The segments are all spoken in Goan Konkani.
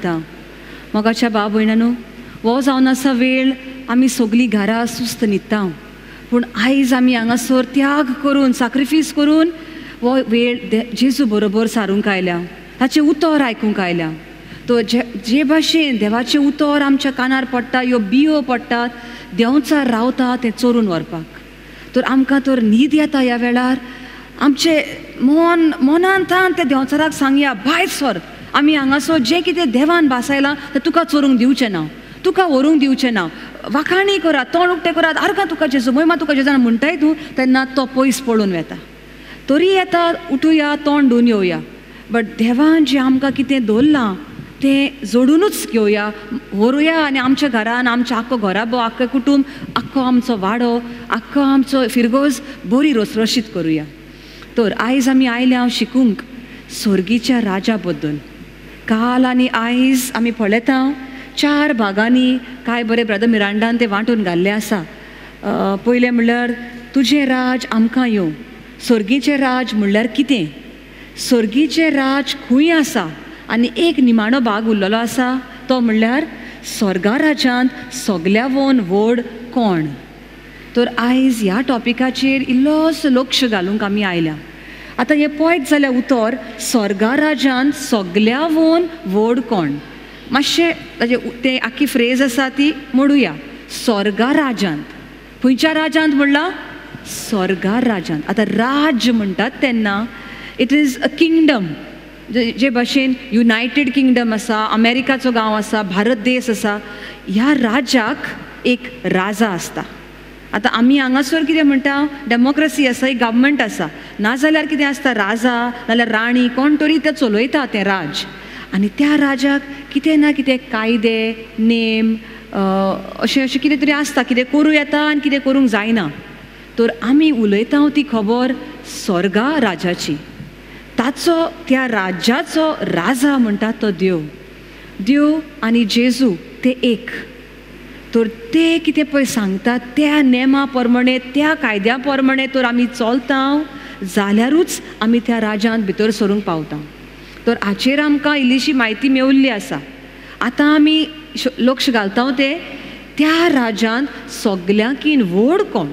घालता. मोगाच्या भाव भयणांनो, हो जावन आसा वेळ आमी सगळीं घरा सुस्त न्हिदता, पूण आयज आमी हांगासर त्याग करून साक्रिफीस करून हो वेळ जेजू बरोबर सारूंक आयल्या, ताचें उतर आयकूंक आयल्या. तो जे भाशेन देवाचें उतर आमच्या कानार पडटा, ह्यो बियो पडटात, देंवचार रावता तें चोरून व्हरपाक. तर आमकां तर न्हीद येता ह्या वेळार, आमचें मन मनान तान त्या देंवचाराक सांगया, भायर सर, आमी हांगासर जें कितें देवान भासायलां तें तुका चोरूंक दिवचें ना, तुका व्हरूंक दिवचें ना. वाखाणी करात, तोंड उक्तें करात, आर्गां तुका जेजू, महिमा तुका जेजू म्हणटाय तूं, तेन्ना तो पयस पळून वेता. तरी येता, उठुया, तोंड धुवन येवया, बट देवान जें आमकां कितें दवरलां तें जोडुनूच घेवया, व्हरुया आनी आमच्या घरान आमच्या आख्खो घराबो, आख्खें कुटूंब, आख्खो आमचो वाडो, आख्खो आमचो फिरगोज बरी रसरशीत करुया. तर आयज आमी आयल्या हांव शिकूंक स्वर्गीच्या राजा बद्दल. काल आनी आयज आमी पळयता चार भागांनी कांय बरें ब्रदर मिरांडान तें वांटून घाल्लें आसा. पयलें म्हणल्यार तुजें राज आमकां येवं. स्वर्गीचें राज म्हणल्यार कितें, स्वर्गीचें राज खंय आसा, आनी एक निमाणो भाग उरलेलो आसा तो म्हणल्यार स्वर्गा राज्यांत सगल्यावन व्हड कोण. तर आयज ह्या टॉपिकाचेर इल्लोसो लक्ष घालूंक आमी आयल्या. आतां हें पळयत जाल्यार उतर स्वर्गा राज्यांत सगल्यावन व्हड कोण, मातशें ताजें तें आख्खी फ्रेज आसा ती मोडुया. स्वर्गा राज्यांत, खंयच्या राज्यांत म्हणलां, स्वर्गा राज्यांत. आतां राज्य म्हणटात तेन्ना it is a kingdom. जे भाशेन युनायटेड किंगडम आसा, अमेरिकाचो गांव आसा, भारत देश आसा, ह्या राज्याक एक राजा आसता. आतां आमी हांगासर कितें म्हणटा, डेमोक्रसी आसा, एक गव्हर्मेंट आसा, नाजाल्यार कितें आसता, राजा नाजाल्यार राणी कोण तरी तें चलयता तें राज. आनी त्या राजाक कितें ना कितें कायदे नेम अशें अशें कितें तरी आसता, कितें करूं येता आनी कितें करूंक जायना. तर आमी उलयता ती खबर स्वर्गा राजाची. ताचो त्या राज्याचो राजा म्हणटा तो देव. देव आनी जेजू ते एक. तर ते कितें पळय सांगता त्या नेमा प्रमाणे, त्या कायद्या प्रमाणे तर आमी चलता जाल्यारूच आमी त्या राज्यांत भितर सरूंक पावता. तर हाचेर आमकां इल्लीशी म्हायती मेवल्ली आसा. आतां आमी लक्ष घालता ते त्या राज्यांत सगल्यांकीन व्हड कोण.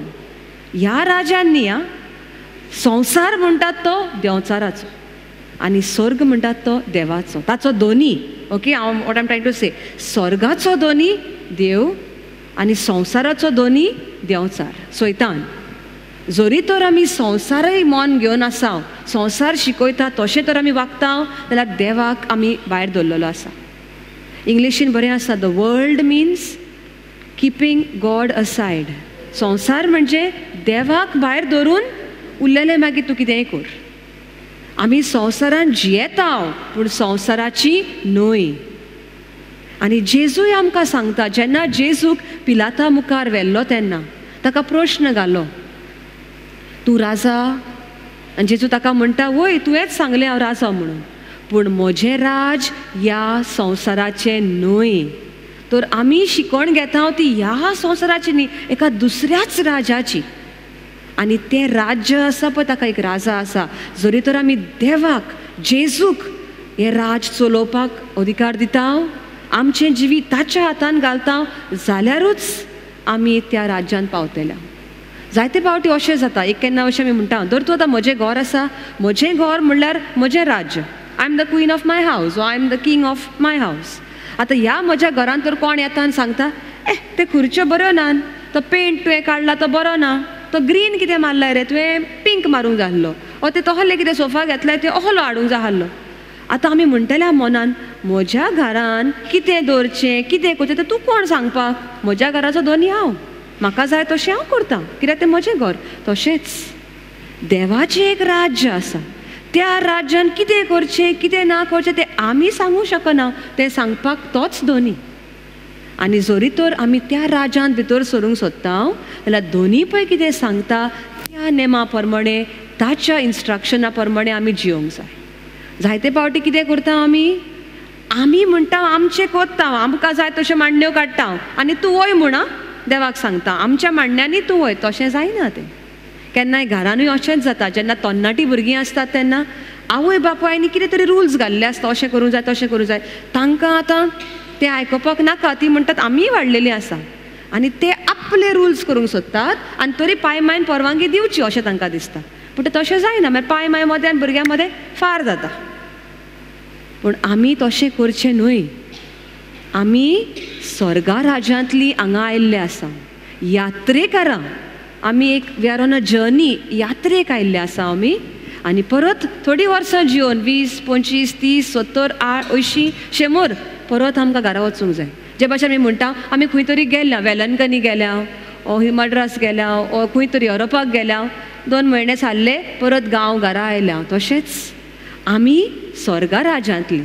ह्या राज्यान न्ही, आं, संवसार म्हणटात तो देंवचाराचो आनी स्वर्ग म्हणटात तो देवाचो, ताचो दोनी. ओके, हांव what I'm trying to say, स्वर्गाचो दोनी देव आनी संवसाराचो दोनी देंवचार सैतान. जरी तर आमी संवसारय मन घेवन आसा, संवसार शिकयता तशें तर आमी वागता जाल्यार देवाक आमी भायर दवरलेलो आसा. इंग्लिशीन बरें आसा, the world means keeping God aside. संवसार म्हणजे देवाक भायर धरून उरलेलें मागीर तूं कितेंय कर. आमी संवसारान जियेता पूण संवसाराची न्हय. आनी जेजूय आमकां सांगता, जेन्ना जेजूक पिलाता मुखार व्हेल्लो तेन्ना ताका प्रश्न घालो, तूं राजा? आनी जेजू ताका म्हणटा, वय तुवेंच सांगलें हांव राजा म्हणून, पूण म्हजें राज ह्या संवसाराचें न्हय. तर आमी शिकवण घेता ती ह्या संवसाराची न्ही, एका दुसऱ्याच राजाची. आनी तें राज्य आसा पळय ताका एक राजा आसा. जरी तर आमी देवाक जेजूक हें राज चलोवपाक अधिकार दिता, आमचें जिवीत ताच्या हातान घालता जाल्यारूच आमी त्या राज्यांत पावतले. जायते फावटी अशें जाता, एक केन्ना अशें आमी म्हणटा, धर तूं आतां म्हजें घर आसा, म्हजें घर म्हणल्यार म्हजें राज्य, I am the queen of my house, I am the king of my house. आतां ह्या म्हज्या घरांत तर कोण येता आनी सांगता, ए ते खुर्च्यो बऱ्यो ना, तो पेंट तुवें काडला तो बरो ना, तो ग्रीन कितें मारलाय रे, तुवें पिंक मारूंक जाय आसलो, ओ ते तोहले कितें सोफा घेतलाय ते ओहलो हाडूंक जाय आसलो. आतां आमी म्हणटले मनान, म्हज्या घरान कितें दवरचें कितें करचें तें तूं कोण सांगपाक, म्हज्या घराचो धनी हांव, म्हाका जाय तशें हांव करतां, कित्याक तें म्हजें घर. तशेंच देवाचें एक राज्य आसा, त्या राज्यान कितें करचें कितें ना करचें तें आमी सांगूंक शकना, तें सांगपाक तोच धनी. आनी जरी तर आमी त्या राज्यांत भितर सरूंक सोदता जाल्यार दोनी पळय कितें सांगता त्या नेमा प्रमाणे, ताच्या इन्स्ट्रक्शना प्रमाणे आमी जियोंक जाय. जायते फावटी कितें करता आमी, आमी म्हणटा आमचें कोत्ता, आमकां जाय तश्यो मांडण्यो काडटा आनी तूं वय म्हूण देवाक सांगता, आमच्या मांडण्यांनी तूं वय. तशें जायना तें. केन्नाय घरानूय अशेंच जाता, जेन्ना तरणाटीं भुरगीं आसतात तेन्ना आवय बापायनी कितें तरी रुल्स घाल्ले आसता, अशें करूंक जाय तशें करूंक जाय. तांकां आतां तें आयकुपाक नाका, ती म्हणटात आमीय वाडलेलीं आसा आनी ते आपले रुल्स करूंक सोदतात आनी तरी पाय मायन परवानगी दिवची अशें तांकां दिसता. पूण तें तशें जायना, मागीर पाय माय मदें आनी भुरग्यां मदें फार जाता. पूण आमी तशें करचें न्हय. आमी स्वर्गा राज्यांतली हांगा आयिल्ले आसा, यात्रेकारां. आमी एक we are on a journey, यात्रेक आयिल्ले आसा आमी. आनी परत थोडीं वर्सां जिवन 20, 25, 30, 70, 80, 100 परत आमकां घरा वचूंक जाय. जे भाशेन आमी म्हणटा आमी खंय तरी गेल्या, वेलंकनी गेल्या ओ मड्रास गेल्या ओ खंय तरी युरोपाक गेल्या, 2 म्हयने सारले परत गांव घरा आयल्या. तशेंच आमी स्वर्गा राज्यांतली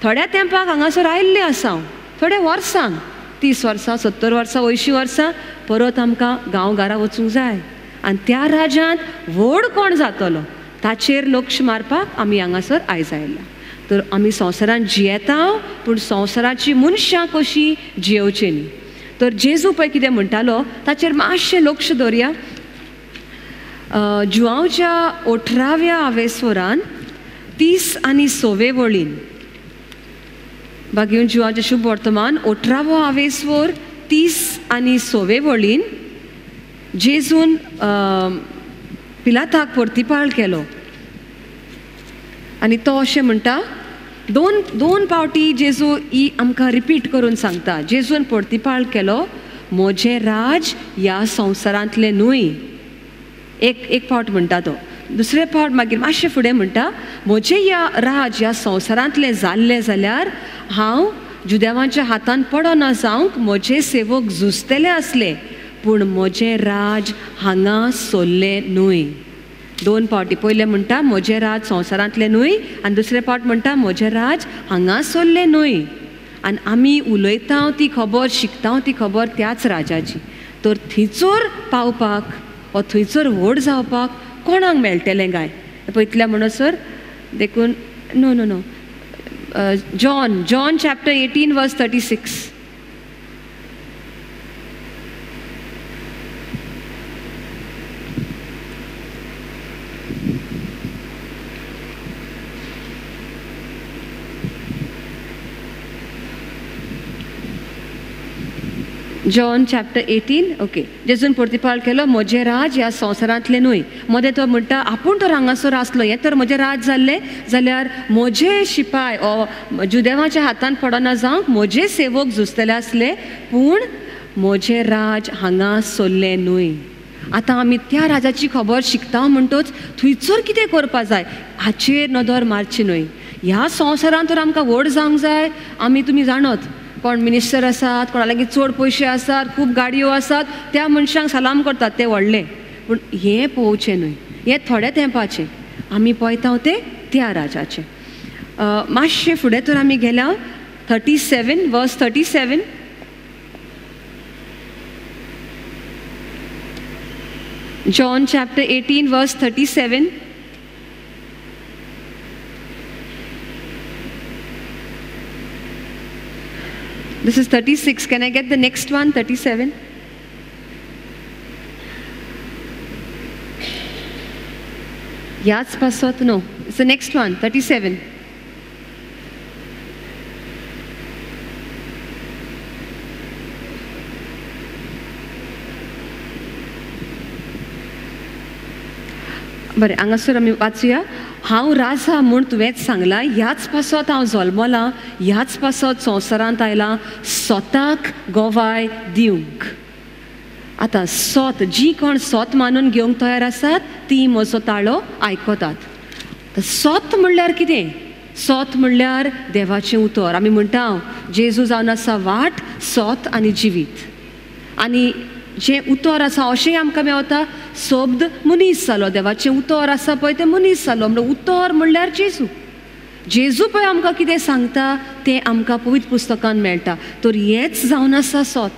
थोड्या तेंपाक हांगासर आयिल्ले आसा, थोड्या वर्सांक, 30 वर्सां, 70 वर्सां, 80 वर्सां, परत आमकां गांव घरा वचूंक जाय. आनी त्या राज्यांत व्हड कोण जातलो ताचेर लक्ष मारपाक आमी हांगासर आयज आयल्या. तर आमी संवसारांत जियेता पूण संवसाराची मनशां कशीं जियेवचीं न्ही. तर जेजू पळय कितें म्हणटालो ताचेर मातशें लक्ष दवरया. जुआंवच्या 18व्या आवेस्वरान 30 आनी 6 वळीन, बागेवन जुआंवचें शुभ वर्तमान 18वो आवेस्वर 30 आनी 6 वळीन जेजून पिलाताक परतिपाळ केलो आनी तो अशें म्हणटा. दोन पावटी जेजू ही आमकां रिपीट करून सांगता. जेजून परतिपाळ केलो, म्हजें राज ह्या संवसारांतलें न्हय. एक फावट म्हणटा तो. दुसरे फावट मागीर मातशें फुडें म्हणटा, म्हजें ह्या राज ह्या संवसारांतलें जाल्लें जाल्यार हांव जुदेवांच्या हातान पडना जावंक म्हजे सेवक झुजतले आसले, पूण म्हजें राज हांगा सोल्लें न्हय. 2 फावटी, पयलें म्हणटा म्हजें राज संवसारांतलें न्हय आनी दुसरे फावट म्हणटा म्हजें राज हांगा सोल्लें न्हय. आनी आमी उलयता ती खबर, शिकता ती खबर त्याच राजाची. तर थंयसर पावपाक वा थंयसर व्हड जावपाक कोणाक मेळटलें काय पळयतल्या म्हणसर देखून no no no John John chapter 18 verse 36. John chapter 18, okay. जेजून प्रतिपाळ केलो, म्हजें राज ह्या संवसारांतलें न्हय. मदें तो म्हणटा आपूण तर हांगासर आसलो, हें तर म्हजें राज जाल्लें जाल्यार म्हजे शिपाय ओ जुदेवाच्या हातान पडना जावंक म्हजे सेवक झुजतले आसले, पूण म्हजें राज हांगा सोल्लें न्हय. आतां आमी त्या राजाची खबर शिकता म्हणटोच थंयसर कितें करपा जाय हाचेर नदर मारची न्हय. ह्या संवसारांत तर आमकां व्हड जावंक जाय. आमी तुमी जाणत कोण मिनिस्टर आसात, कोणा लागीं चड पयशे आसात, खूब गाडयो आसात, त्या मनशांक सलाम करतात ते व्हडले. पूण हें पळोवचें न्हय, हें थोड्या तेंपाचें. आमी पळयता तें त्या राजाचें. मातशें फुडें तर आमी गेल्या 37 verse 37. John chapter 18 verse 37. This is 36. Can I get the next one? 37. Yats pasot? No. It's the next one. 37. बरें, हांगासर आमी वाचुया. हांव राजा म्हूण तुवेंच सांगलां, ह्याच पासत हांव जल्मलां, ह्याच पासत संवसारांत आयलां, स्वताक गवाय दिवंक. आतां सोत, जी कोण सोत मानून घेवंक तयार आसात ती म्हजो ताळो आयकतात. सोत म्हणल्यार कितें? सोत म्हणल्यार देवाचें उतर. आमी म्हणटा जेजू जावन आसा वाट, सोत आनी जिवीत. आनी जें उतर आसा अशेंय आमकां मेवता, शब्द मनीस जालो, देवाचें उतर आसा पळय तें मनीस जालो. म्हणून उतर म्हणल्यार जेजू. जेजू पळय आमकां कितें सांगता तें आमकां पवित्र पुस्तकान मेळटा. तर हेंच जावन आसा सोत.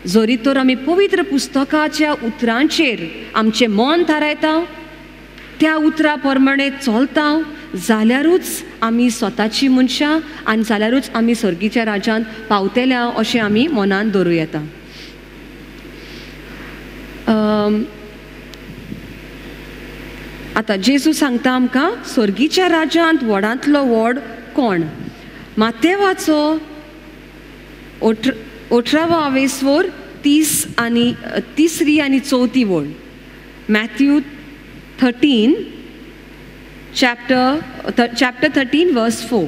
जरी तर आमी पवित्र पुस्तकाच्या उतरांचेर आमचें मन थारायता, त्या उतरा प्रमाणे चलता जाल्यारूच आमी स्वताची मनशां आनी जाल्यारूच आमी सर्गीच्या राज्यांत पावतल्या अशें आमी मनान दवरूं येता. आतां जेजू सांगता आमकां स्वर्गीच्या राज्यांत व्हडांतलो व्हड कोण? मातेवाचो 18वो आवेसवर 30 आनी 3री आनी 4थी वळ. Matthew 13 chapter 13 verse 4.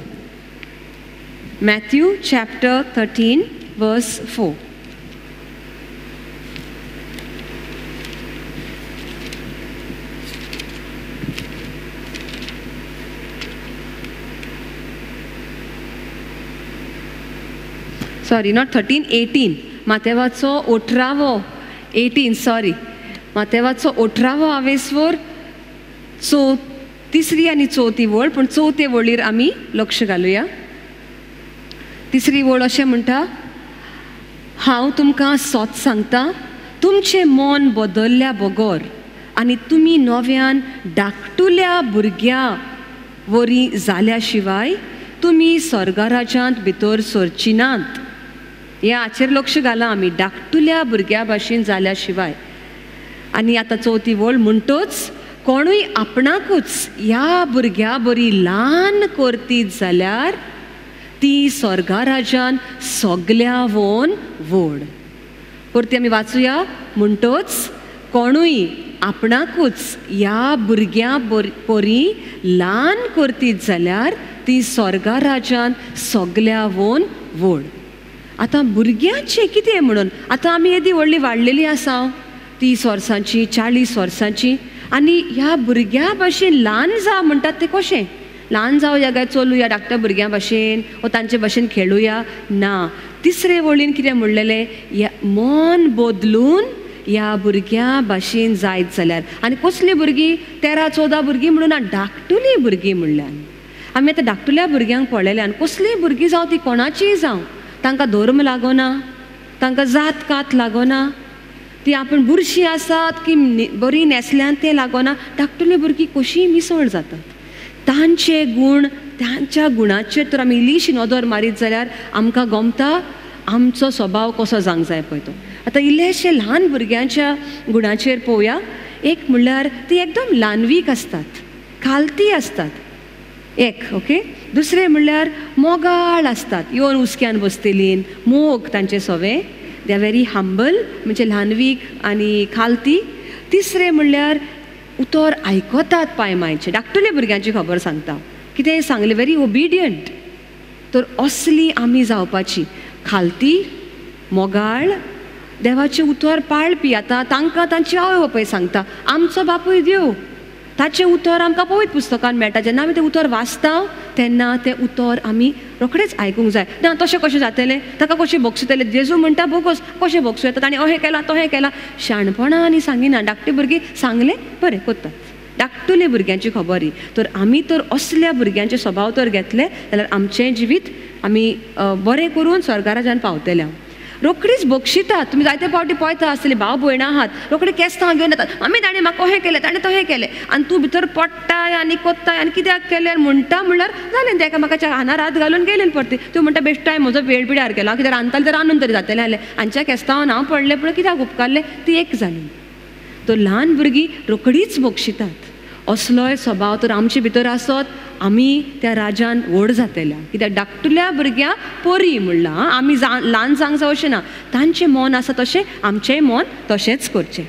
Matthew chapter 13 verse 4. Sorry, not 13, 18. मातेवाचो 18वो 18, sorry, मातेवाचो 18वो आवेसवर 3री आनी 4थी वळ. पूण 4थे वळीर आमी लक्ष घालुया. 3री वळ अशें म्हणटा, हांव तुमकां सत सांगता, तुमचें मन बदल्ल्या बगर आनी तुमी नव्यान धाकटुल्या भुरग्यां वरी जाल्या शिवाय तुमी स्वर्गराज्यांत भितर सरची नात. हे हाचेर लक्ष घालां आमी, धाकटुल्या भुरग्यां भाशेन जाल्या शिवाय. आनी आतां 4थी वळ, म्हणटच कोणूय आपणाकूच ह्या भुरग्या बरी ल्हान करतीत जाल्यार ती स्वर्गराज्यान सगल्या वोन व्हड. परती आमी वाचुया, म्हणटच कोणूय आपणाकूच ह्या भुरग्यां परी ल्हान करतीत जाल्यार ती स्वर्गराज्यान सगल्या वोन व्हड. आतां भुरग्यांचें कितें म्हणून आतां आमी येदी व्हडली वाडलेली आसा, 30 वर्सांची 40 वर्सांची, आनी ह्या भुरग्यां भाशेन ल्हान जावं म्हणटात तें कशें? ल्हान जावया काय चलुया धाकट्या भुरग्यां भाशेन वो तांचे भाशेन खेळुया? ना. 3रे वळीन कितें म्हणलेलें, ह्या मन बदलून ह्या भुरग्यां भाशेन जायत जाल्यार. आनी कसलीं भुरगीं? 13-14 भुरगीं म्हणून ना, धाकटुलीं भुरगीं म्हणल्यान. आमी आतां धाकटुल्या भुरग्यांक पळयल्यान कसलीं भुरगीं जावं ती कोणाचीय जावं, तांकां धर्म लागना, तांकां जात कात लागना, ती आपूण बुरशीं आसात की बरीं न्हेसल्यान तें लागना. धाकटुलीं भुरगीं कशींय मिसळ जातात. तांचे गूण, तांच्या गुणाचेर तर आमी इल्लीशी नदर मारीत जाल्यार आमकां गमता आमचो स्वभाव कसो जावंक जाय पळय तो. आतां इल्लेशे ल्हान भुरग्यांच्या गुणाचेर पळोवया. एक म्हणल्यार ती एकदम ल्हानवीक आसतात, खालती आसतात एक, ओके. दुसरें म्हणल्यार मोगाळ आसतात, येवन हुसक्यान बसतलीं, मोग तांचे सवे, they are very humble, म्हणजे ल्हानवीक आनी खालती. तिसरें म्हणल्यार उतर आयकतात पाय मायचे. धाकटुल्या भुरग्यांची खबर सांगता, कितेंय सांगलें, व्हेरी ओबिडियंट. तर असली आमी जावपाची, खालती, मोगाळ, देवाचें उतर पाळपी. आतां तांकां तांची आवय बापूय सांगता, आमचो बापूय देव, ताचें उतर आमकां पवित्र पुस्तकान मेळटा. जेन्ना आमी तें उतर वाचता तेन्ना तें उतर आमी रोखडेंच आयकूंक जाय. ना तशें कशें जातलें, ताका कशें भोगसतलें, जेजू म्हणटा भोगोस, कशें भोगसूं येता, ताणें अहें केलां तहें केलां. शाणपणां आनी सांगिना, धाकटी भुरगीं सांगलें बरें करतात. धाकटुले भुरग्यांची खबर ही. तर आमी तर असल्या भुरग्यांचे स्वभाव तर घेतले जाल्यार आमचें जिवीत आमी बरें करून स्वर्गराज्यान पावतले. रोखडीच बक्षितात. तुमी जायते फावटी पळयता आसतली, भाव भयणां आहात, रोखडे केस्तांव घेवन येतात, मामी ताणें म्हाका अहें केलें, ताणें तहें केलें, आनी तूं भितर पडटाय आनी कोत्ताय आनी कित्याक केलें म्हणटा म्हणल्यार जालें, तें एकामेकाच्या हानार हात घालून गेलें परती. तूं म्हणटा बेश्टाय म्हजो वेळ पिड्यार केला, कित्याक रांदतालें तर रांदून तरी जातलें जालें, हांच्या केस्तांवान हांव पडलें पूण कित्याक उपकारलें, ती एक जाली. तर ल्हान भुरगीं रोखडीच बक्षितात. असलोय स्वभाव तर आमचे भितर आसत आमी त्या राजान व्हड जातल्या. कित्याक धाकटुल्या भुरग्यां परी म्हणलां, आमी ल्हान जावंक जाय अशें ना, तांचें मन आसा तशें आमचेंय मन तशेंच करचें.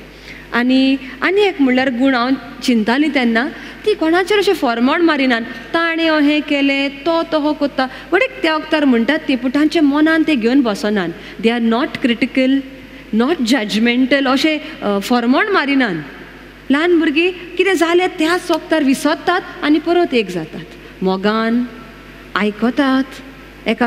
आनी आनी एक म्हणल्यार गूण हांव चिंतालीं तेन्ना, ती कोणाचेर अशें फॉर्मोण मारिनात, ताणें अहें केलें, तो तहो कोत्ता, बट एक त्या वखतार म्हणटात ती, पूण तांच्या मनान ते घेवन बसनात. They are not critical, not judgmental, अशें फॉर्मोण मारिनात. ल्हान भुरगीं कितें जालें त्याच वखतार विसरतात आनी परत एक जातात, मोगान आयकतात, एका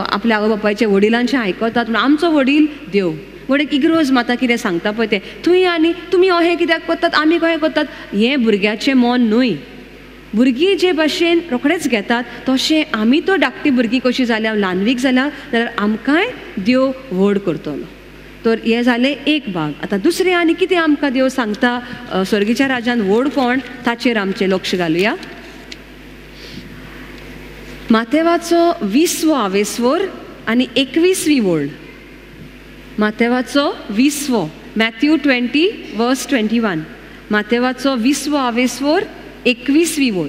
आपल्या आवय बापायचे वडिलांचें आयकतात. म्हण आमचो वडील देव, म्हण एक इग्रोज माता कितें सांगता पळय तें, थंय आनी तुमी अहें कित्याक करतात, आमी कहें करतात, हें भुरग्याचें मन न्हय. भुरगीं जे भाशेन रोखडेच घेतात तशें आमी तो धाकटी भुरगीं कशीं जाल्या, ल्हानवीक जाल्या जाल्यार आमकांय देव व्हड करतलो. तर हें जालें एक भाग. आतां दुसरें आनी कितें आमकां देव सांगता स्वर्गीच्या राजान व्हड कोण, ताचेर आमचें लक्ष घालुया. मातेवाचो 20वो आवेस्वर आनी 21वी वळ. मातेवाचो 20वो, मॅथ्यू 20 वर्स 21. मातेवाचो 20वो आवेस्वर 21वी वळ.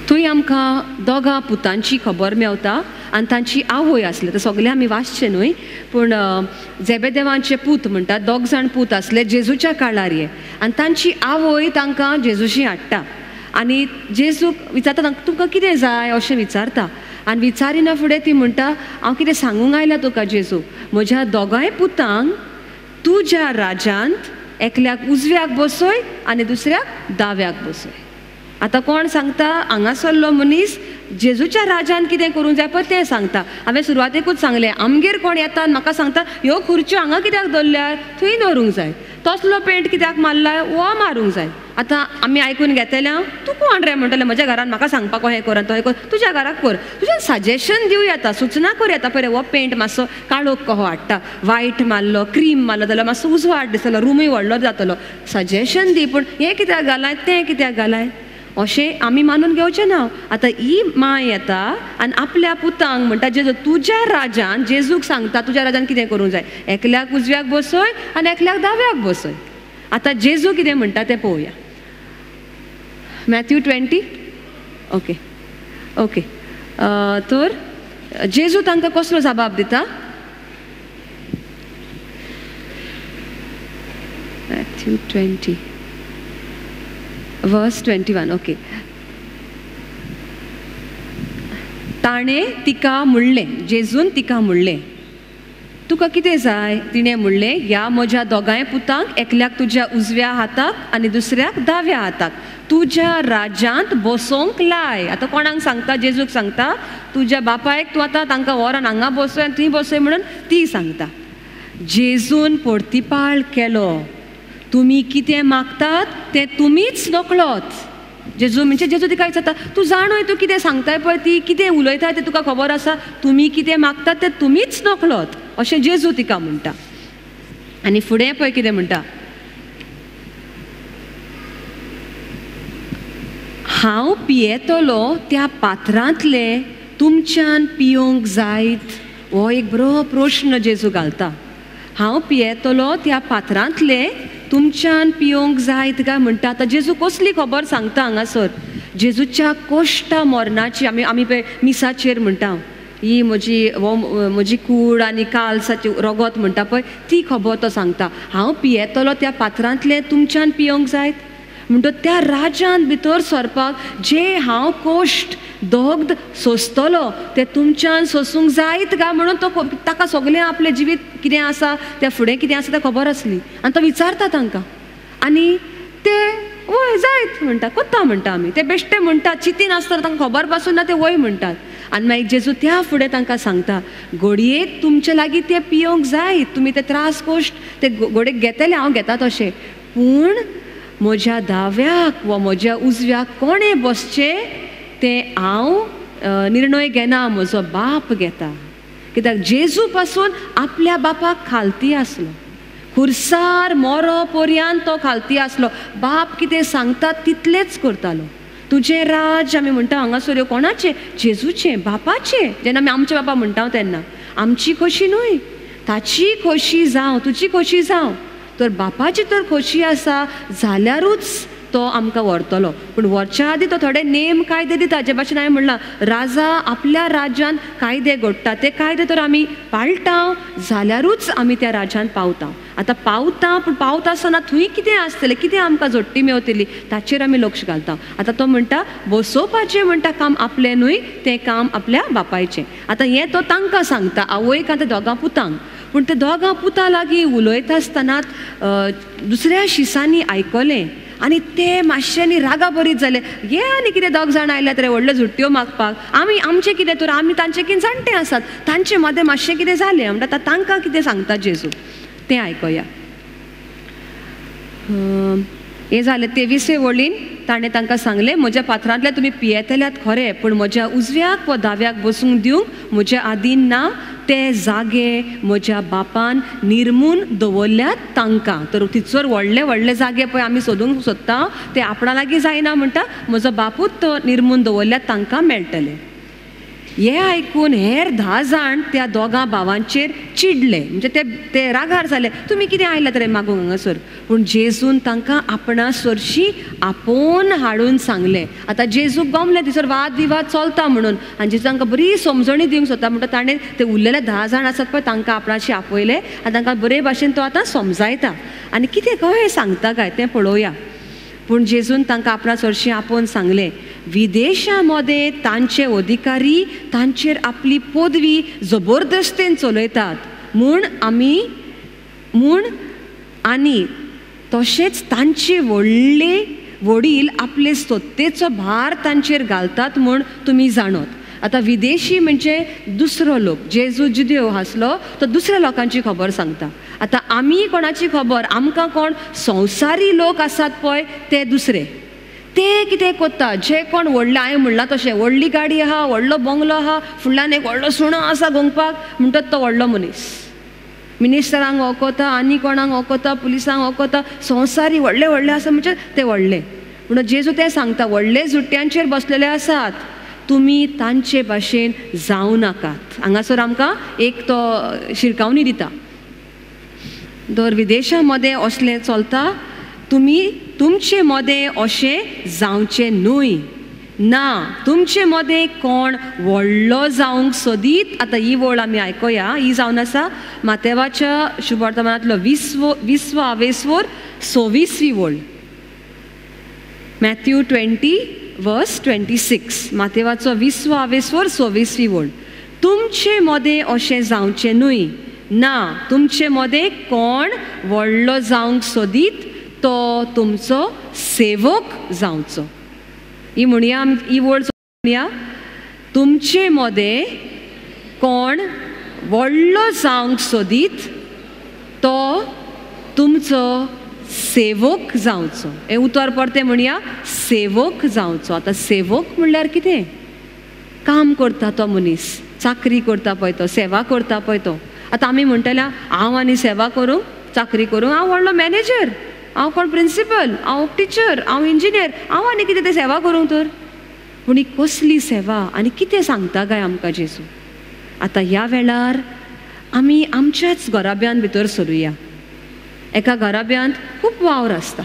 थंय आमकां दोगां पुतांची खबर मेवता आनी तांची आवय आसली. तर सगळें आमी वाचचें न्हय, पूण जेबेदेवांचे पूत म्हणटा, दोग जाण पूत आसले जेजूच्या काळार हे, आनी तांची आवय तांकां जेजूशी हाडटा आनी जेजूक विचारता, तांकां तुमकां कितें जाय अशें विचारता. आनी विचारिना फुडें ती म्हणटा, हांव कितें सांगूंक आयला तुका जेजू, म्हज्या दोगांय पुतांक तुज्या राज्यांत एकल्याक उजव्याक बसय आनी दुसऱ्याक दाव्याक बसय. आतां कोण सांगता? हांगासरलो मनीस जेजूच्या राजान कितें करूंक जाय पळय तें सांगता. हांवें सुरवातेकूच सांगलें, आमगेर कोण येता आनी म्हाका सांगता ह्यो खुर्च्यो हांगा कित्याक दवरल्यार, थंय दवरूंक जाय, तसलो पेंट कित्याक मारला हो मारूंक जाय. आतां आमी आयकून घेतल्या, तूं कोण रे म्हणटलें म्हज्या घरान म्हाका सांगपाक हें कर आनी तो हें कर, तुज्या घराक कर. तुज्यान सजेशन दिवं येता, सुचना करूं येता, पळय हो पेंट मातसो काळोख कहो हाडटा, वायट मारलो, क्रीम मारलो जाल्यार मातसो उजवाड दिसतलो, रुमूय व्हडलो जातलो. सजेशन दी, पूण हें कित्याक घालाय तें कित्याक घालाय अशें आमी मानून घेवचें ना. आतां ही माय येता आनी आपल्या पुतांक म्हणटा, जेजू तुज्या राजान, जेजूक सांगता तुज्या राजान कितें करूंक जाय, एकल्याक उजव्याक बसय आनी एकल्याक दाव्याक बसय. आतां जेजू कितें म्हणटा तें पळोवया. मॅथ्यू 20. ओके ओके, तर जेजू तांकां कसलो जबाब दिता? Matthew 20 verse 21. Okay, ताणें तिका म्हणलें, जेजून तिका म्हणलें, तुका कितें जाय? तिणें म्हणलें, ह्या म्हज्या दोगांय पुतांक एकल्याक तुज्या उजव्या हाताक आनी दुसऱ्याक दाव्या हाताक तुज्या राज्यांत बसोवंक लाय. आतां कोणाक सांगता? जेजूक सांगता, तुज्या बापायक तूं आतां तांकां व्हर आनी हांगा बसय आनी थंय बसय म्हणून ती सांगता. जेजून परतिपाळ केलो, तुमी कितें मागतात तें तुमीच नकळत. जेजू म्हणजे जेजू तिका विचारता, तूं जाणूय तूं कितें सांगताय पळय, ती कितें उलयताय तें तुका खबर आसा, तुमी कितें मागतात तें तुमीच नकळत अशें जेजू तिका म्हणटा. आनी फुडें पळय कितें म्हणटा, हांव पियेतलो त्या पात्रांतलें तुमच्यान पियोंक जायत? हो एक बरो प्रश्न जेजू घालता. हांव पियेतलो त्या पात्रांतलें तुमच्यान पियोंक जायत काय म्हणटा. आतां जेजू कसली खबर सांगता हांगासर? जेजूच्या कोश्टा मरणाची. आमी आमी पळय मिसाचेर म्हणटा, ही म्हजी हो म्हजी कूड आनी काल्साची रगत म्हणटा पळय, ती खबर तो सांगता. हांव पियेतलो त्या पात्रांतलें तुमच्यान पियोंक जायत म्हणटा त्या राज्यांत भितर सरपाक जे हांव कोश्ट दग्ध सोंसतलो तें तुमच्यान सोंसूंक जायत काय म्हणून तो ताका सगळें आपलें जिवीत कितें आसा त्या फुडें कितें आसा तें खबर आसली आनी तो विचारता तांकां आनी ते वय जायत म्हणटा, कोत्ता म्हणटा आमी, ते बेश्टे म्हणटात, चिंतीन आसतना तांकां खबर पासून ना ते वय म्हणटात. आनी मागीर जेजू त्या फुडें तांकां सांगता, घडयेक तुमचे लागीं ते पियोंक जाय, तुमी ते त्रास कोश्ट ते घडयेक घेतले, हांव घेता तशें, पूण म्हज्या दाव्याक वा म्हज्या उजव्याक कोणें बसचें तें हांव निर्णय घेना, म्हजो बाप घेता. कित्याक जेजू पासून आपल्या बापाक खालती आसलो, खुर्सार मोरो पर्यंत तो खालती आसलो, बाप कितें सांगता तितलेंच करतालो. तुजें राज्य आमी म्हणटा हांगासर कोणाचें? जेजूचें, बापाचें. जेन्ना आमी आमच्या बापा म्हणटा तेन्ना आमची खोशी न्हय, ताची खोशी जावं, तुजी खोशी जावं. तर बापाची तर खोशी आसा जाल्यारूच तो आमकां व्हरतलो. पूण व्हरच्या आदीं तो थोडे नेम कायदे दिता. जे भाशेन हांवें म्हणलां, राजा आपल्या राज्यांत कायदे घडटा, ते कायदे तर आमी पाळटा जाल्यारूच आमी त्या राज्यांत पावता. आतां पावता, पूण पावता आसतना थंय कितें आसतलें, कितें आमकां जोडटी मेवतली ताचेर आमी लक्ष घालता. आतां तो म्हणटा बसोवपाचें म्हणटा काम आपलें न्हय, तें काम आपल्या बापायचें. आतां हें तो तांकां सांगता, आवयक आनी दोगां पुतांक. पूण ते दोगां पुतां लागीं उलयता आसतना दुसऱ्या शिसांनी आयकलें आनी ते मातशें रागा बरीत जाले. हे आनी कितें दोग जाण आयल्यात रे व्हडल्यो झुट्ट्यो मागपाक, आमी आमचें कितें तर आमी तांचे कितें जाणटे आसात, तांचे मदें मातशें कितें जालें म्हणटा. आतां तांकां कितें सांगता जेजू तें आयकुया. हें जालें 23वे वळीन ताणें तांकां सांगलें, म्हज्या पात्रांतल्यान तुमी पियेतल्यात खरें, पूण म्हज्या उजव्याक वा दाव्याक बसूंक दिवंक म्हज्या आदीन ना, ते जागे म्हज्या बापान निर्मून दवरल्यात तांकां. तर थिचर व्हडले व्हडले जागे पळय आमी सोदूंक सोदता, ते आपणा लागीं जायना म्हणटा, म्हजो बापूच तो निर्मून दवरल्यात तांकां मेळटले. हें आयकून हेर 10 जाण त्या दोगां भावांचेर चिडले, म्हणजे ते रागार जाले, तुमी कितें आयलात रे मागूंक हांगासर. पूण जेजून तांकां आपणा सरशी आपोवन हाडून सांगलें. आतां जेजूक गमलें थंयसर वाद विवाद चलता म्हणून, आनी जेजू तांकां बरी समजणी दिवंक सोदता. म्हणटा ताणें ते उरलेले 10 जाण आसात पळय तांकां आपणाशी आपयले आनी तांकां बरे भाशेन तो आतां समजायता आनी कितें कशें सांगता काय तें पळोवया. पूण जेजून तांकां आपणा सरशी आपोवन सांगलें, विदेशा मदें तांचे अधिकारी तांचेर आपली पदवी जबरदस्तेन चलयतात म्हूण आमी म्हूण आनी तशेंच तांचे व्हडले वडील आपले सत्तेचो भार तांचेर घालतात म्हूण तुमी जाणत. आतां विदेशी म्हणजे दुसरो लोक, जेजू जुदेव आसलो तो दुसऱ्या लोकांची खबर सांगता. आतां आमी कोणाची खबर, आमकां कोण संवसारी लोक आसात पळय ते दुसरे, ते कितें करता, जे कोण व्हडले, हांवें म्हणलां तशें व्हडली गाडी आहा, व्हडलो बंगलो आहा, फुडल्यान एक व्हडलो सुणो आसा गोंगपाक, म्हणटात तो व्हडलो मनीस. मिनिस्टरांक वखता, आनी कोणाक वखता, पुलिसांक वखता, संवसारी व्हडले व्हडले आसा म्हणजे ते व्हडले. म्हणून जेजू तें सांगता, व्हडले जुट्यांचेर बसलेले आसात, तुमी तांचे भाशेन जावं नाकात. हांगासर आमकां एक तो शिरकावणी दिता, दर विदेशा मदें असलें चलता, तुमी तुमचे मदें अशें जावचें न्हय. ना तुमचे मदें कोण व्हडलो जावंक सोदीत. आतां ही वळ आमी आयकुया, ही जावन आसा मातेवाच्या शुभवर्तमानांतलो विस्व आवेस्वर 26वी वळ, मॅथ्यू 20 वर्स 26, मातेवाचो विस्व आवेस्वर 26वी वळ. तुमचे मदें अशें जावचें न्हय, ना तुमचे मदें कोण व्हडलो जावंक सोदीत तो तुमचो सेवक जावचो. ही म्हणया, ही वळ म्हणया, तुमचे मदें कोण व्हडलो जावंक सोदीत तो तुमचो सेवक जावचो. हें उतर परतें म्हणया, सेवक जावचो. आतां सेवक म्हणल्यार कितें? काम करता तो मनीस, चाकरी करता पळय तो, सेवा करता पळय तो. आतां आमी म्हणटले हांव आनी सेवा करूंक, चाकरी करूंक, हांव व्हडलो मॅनेजर, हांव कोण प्रिंसिपल, हांव टिचर, हांव इंजिनियर, हांव आनी कितें तें सेवा करूंक तर. पूण ही कसली सेवा आनी कितें सांगता काय आमकां जेजू? आतां ह्या वेळार आमी आमच्याच घराब्यांत भितर सरुया. एका घराब्यांत खूब वावर आसता,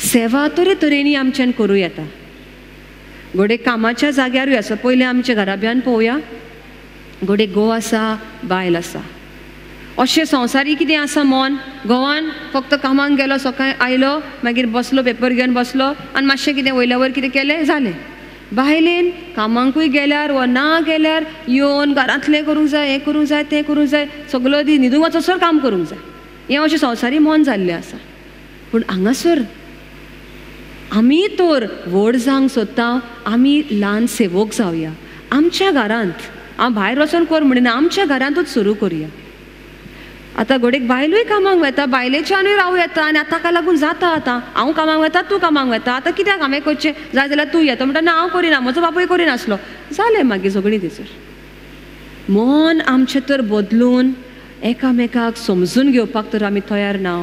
सेवा तरेतरेनी आमच्यान करूं येता. घडये कामाच्या जाग्यारूय आसा. पयलें आमच्या घराब्यांत पळोवया, घडये घोव आसा, बायल आसा, अशें संवसारी कितें आसा मन. घोवान फक्त कामाक गेलो, सकाळीं आयलो, मागीर बसलो, पेपर घेवन बसलो आनी मातशें कितें वयल्या वयर कितें केलें, जालें. बायलेन कामांकूय गेल्यार वा ना गेल्यार येवन घरांतलें करूंक जाय, हें करूंक जाय, तें करूंक जाय, सगलो दीस न्हिदूंक वचसर काम करूंक जाय. हें अशें संवसारी मन जाल्लें आसा. पूण हांगासर आमी तर व्हड जावंक सोदता, आमी ल्हान सेवक जावया. आमच्या घरांत, हांव भायर वचोन कर म्हणिना, आमच्या घरांतूच सुरू करुया. आतां घडयेक बायलूय कामाक वता, बायलेच्यानूय रावूं येता आनी आतां ताका लागून जाता. आतां हांव कामाक वता, तूं कामाक वता, आतां कित्याक हांवें करचें, जाय जाल्यार तूं येता म्हणटा, ना हांव करिना, म्हजो बापूय करिनासलो, जालें मागीर सगळीं थंयसर. मन आमचें तर बदलून एकामेकाक समजून घेवपाक तर आमी तयार ना.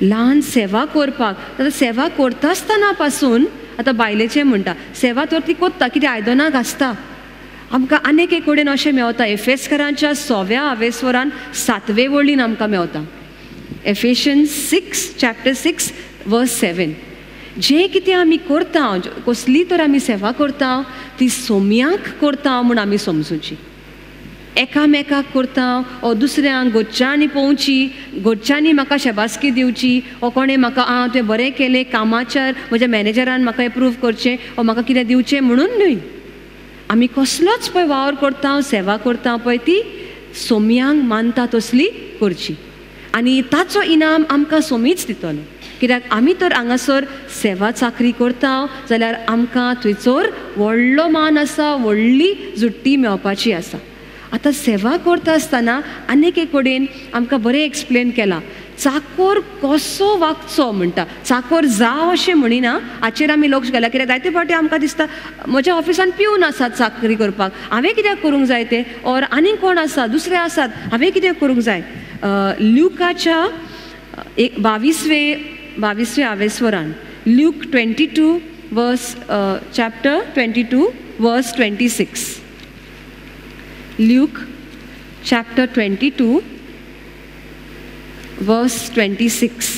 ल्हान सेवा करपाक, आतां सेवा करता आसतना पासून आतां बायलेचें म्हणटा, सेवा तर ती करता, कितें आयदनां घासता. आमकां आनीक एक कडेन अशें मेवता, एफेसकरांच्या 6व्या आवेस्वरान 7वे वळीन आमकां मेवता, एफेशन 6 चॅप्टर 6 वर्स 7. जें कितें आमी करता, कसली तर आमी सेवा करता, ती सोम्याक करता म्हूण आमी समजुची. एकामेकाक करता ओ दुसऱ्यांक घरच्यांनी पळोवची, घरच्यांनी म्हाका शाबासकी दिवची, ओ कोणें म्हाका आं तुवें बरें केलें कामाचेर, म्हज्या मॅनेजरान म्हाका एप्रूव करचें ओ म्हाका कितें दिवचें म्हणून न्हय. आमी कसलोच पळय वावर करता, सेवा करता पळय, ती सोम्यांक मानता तसली करची आनी ताचो इनाम आमकां सोमीच दितलो. कित्याक आमी तर हांगासर सेवा चाकरी करता जाल्यार आमकां थंयसर व्हडलो मान आसा, व्हडली जुट्टी मेळपाची आसा. आतां सेवा करता आसतना आनीक एक कडेन आमकां बरें एक्सप्लेन केलां, चाकोर कसो वागचो म्हणटा. चाकोर जाव अशें म्हणिना, हाचेर आमी लक्ष घाला. कित्याक जायते फावटी आमकां दिसता म्हज्या ऑफिसान पिवन आसात चाकरी करपाक, हांवें कित्याक करूंक जाय तें, ऑर आनीक कोण आसा, दुसरे आसात, हांवें कित्याक करूंक जाय. ल्युकाच्या एक 22व्या आवेस्वरान, ल्यूक 22 वर्स chapter 22 verse 26. Luke chapter 22 verse 26.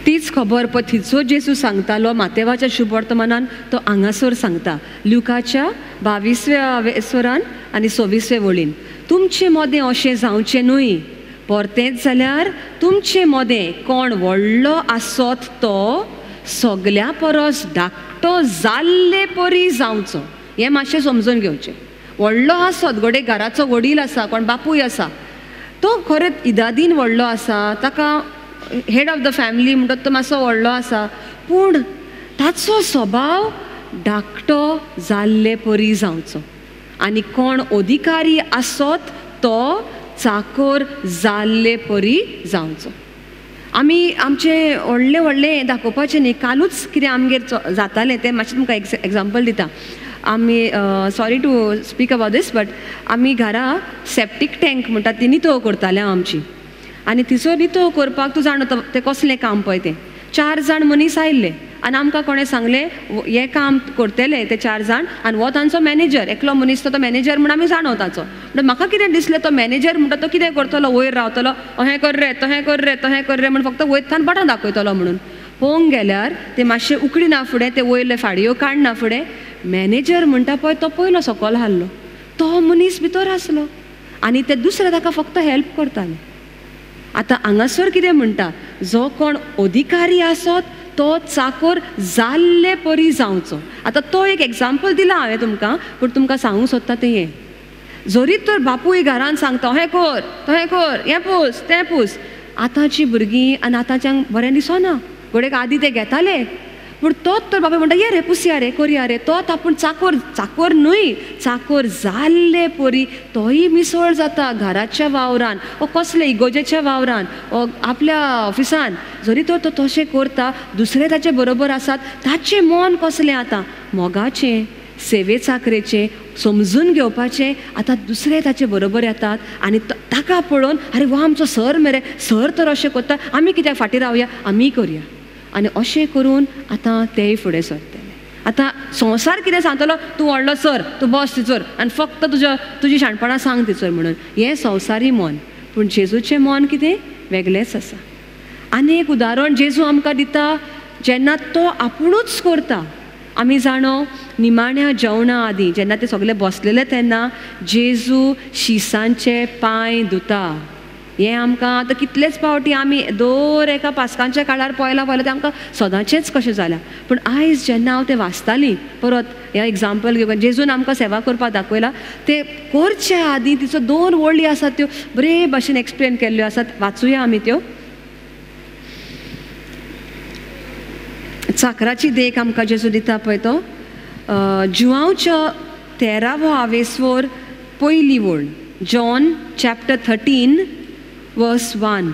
तीच खबर पळय थंयचो जेजू सांगतालो मातेवाच्या शुभवर्तमानान, तो हांगासर सांगता लुकाच्या 22व्या स्वरान आनी 26व्या वळीन. तुमचे मोदें अशें जावचें न्हय, परतेंच जाल्यार तुमचे मोदें कोण व्हडलो आसत तो सगल्या परस धाकटो जाल्ले परी जावचो. हें मातशें समजून घेवचें. व्हडलो आसत, घडये घराचो वडील आसा, कोण बापूय आसा, तो खरेंच इदादीन व्हडलो आसा, ताका हेड ऑफ the family म्हणटात, तो मातसो व्हडलो आसा, पूण ताचो स्वभाव धाकटो जाल्ले परी जावचो. आनी कोण अधिकारी आसत तो चाकोर जाल्ले परी जावचो. आमी आमचें व्हडलें व्हडलें दाखोवपाचें न्ही. कालूच कितें आमगेर जातालें तें मातशें तुमकां एग्जाम्पल दिता. आमी sorry to speak about this, but आमी घरा सेप्टीक टँक म्हणटा ती नितळ करताले आमची. आनी तिचो नितळ करपाक तूं जाणा तें कसलें काम पळय तें. 4 जाण मनीस आयिल्ले आनी आमकां कोणें सांगलें हें काम करतले ते 4 जाण आनी हो तांचो मॅनेजर, एकलो मनीस तो मॅनेजर म्हूण आमी जाणो ताचो. म्हणटा म्हाका कितें दिसलें तो मॅनेजर म्हणटा तो कितें करतलो, वयर रावतलो, अहें कर रे तहें कर रे तहें कर रे म्हूण फक्त वयर थावन बटन दाखयतलो म्हणून. पळोवंक गेल्यार ते मातशें उकडिना फुडें ते वयले फाडयो काडना फुडें मॅनेजर म्हणटा पळय तो पयलो सकयल हाडलो, तो मनीस भितर आसलो आनी ते दुसरे ताका फक्त हेल्प करताले. आतां हांगासर कितें म्हणटा, जो कोण अधिकारी आसत तो चाकोर जाल्ले परी जावचो. आतां तो एक एग्जाम्पल दिला हांवें तुमकां, पूण तुमकां सांगूंक सोदता तें हें. जरी तर बापूय घरान सांगता हें कर तहें कर, हें पूस तें पूस, आतांची भुरगीं आनी आतांच्यांक बरें दिसना. घडयेक आदीं ते घेताले, पूण तोच तर बापूय म्हणटा ये रे पुसया रे करया रे, तोच आपूण चाकोर, चाकोर न्हय चाकोर जाल्ले परी तोय मिसळ जाता घराच्या वावरान ओ कसले इगोजेच्या वावरान ओ आपल्या ऑफिसान. जरी तर तो तशें करता, दुसरे ताचे बरोबर आसात, ताचें मन कसलें आतां मोगाचें, सेवे चाकरेचें, समजून घेवपाचें. आतां दुसरे ताचे बरोबर येतात आनी ताका पळोवन अरे वा आमचो सर मरे, सर तर अशें करता, आमी कित्याक फाटीं रावया, आमी करया. आनी अशें करून आतां तेय फुडें सरतले. आतां संवसार कितें सांगतलो, तूं व्हडलो सर, तूं बस टिचर आनी फक्त तुजी शाणपणां सांग टिचर म्हणून. हें संवसारी मन, पूण जेजूचें मन कितें वेगळेंच आसा. आनी एक उदाहरण जेजू आमकां दिता जेन्ना तो आपुणूच करता. आमी जाणो निमाण्या जेवणा आदीं जेन्ना ते सगळे बसलेले तेन्ना जेजू शिसांचे पांय धुता. हें आमकां आतां कितलेच फावटी आमी दर एका पास्कांच्या काळार पळयलां पळयलां, तें आमकां सदांचेंच कशें जालां. पूण आयज जेन्ना हांव तें वाचतालीं परत हें एग्जाम्पल घेवन जेजून आमकां सेवा करपाक दाखयला, तें करच्या आदीं तिचो 2 वळी आसात त्यो बरे भाशेन एक्सप्लेन केल्ल्यो आसात, वाचुया आमी त्यो. चाकराची देख आमकां जेजू दिता पळय तो जुआंवच्या 13वो आवेसवर पयली वळ, John chapter 13 verse 1.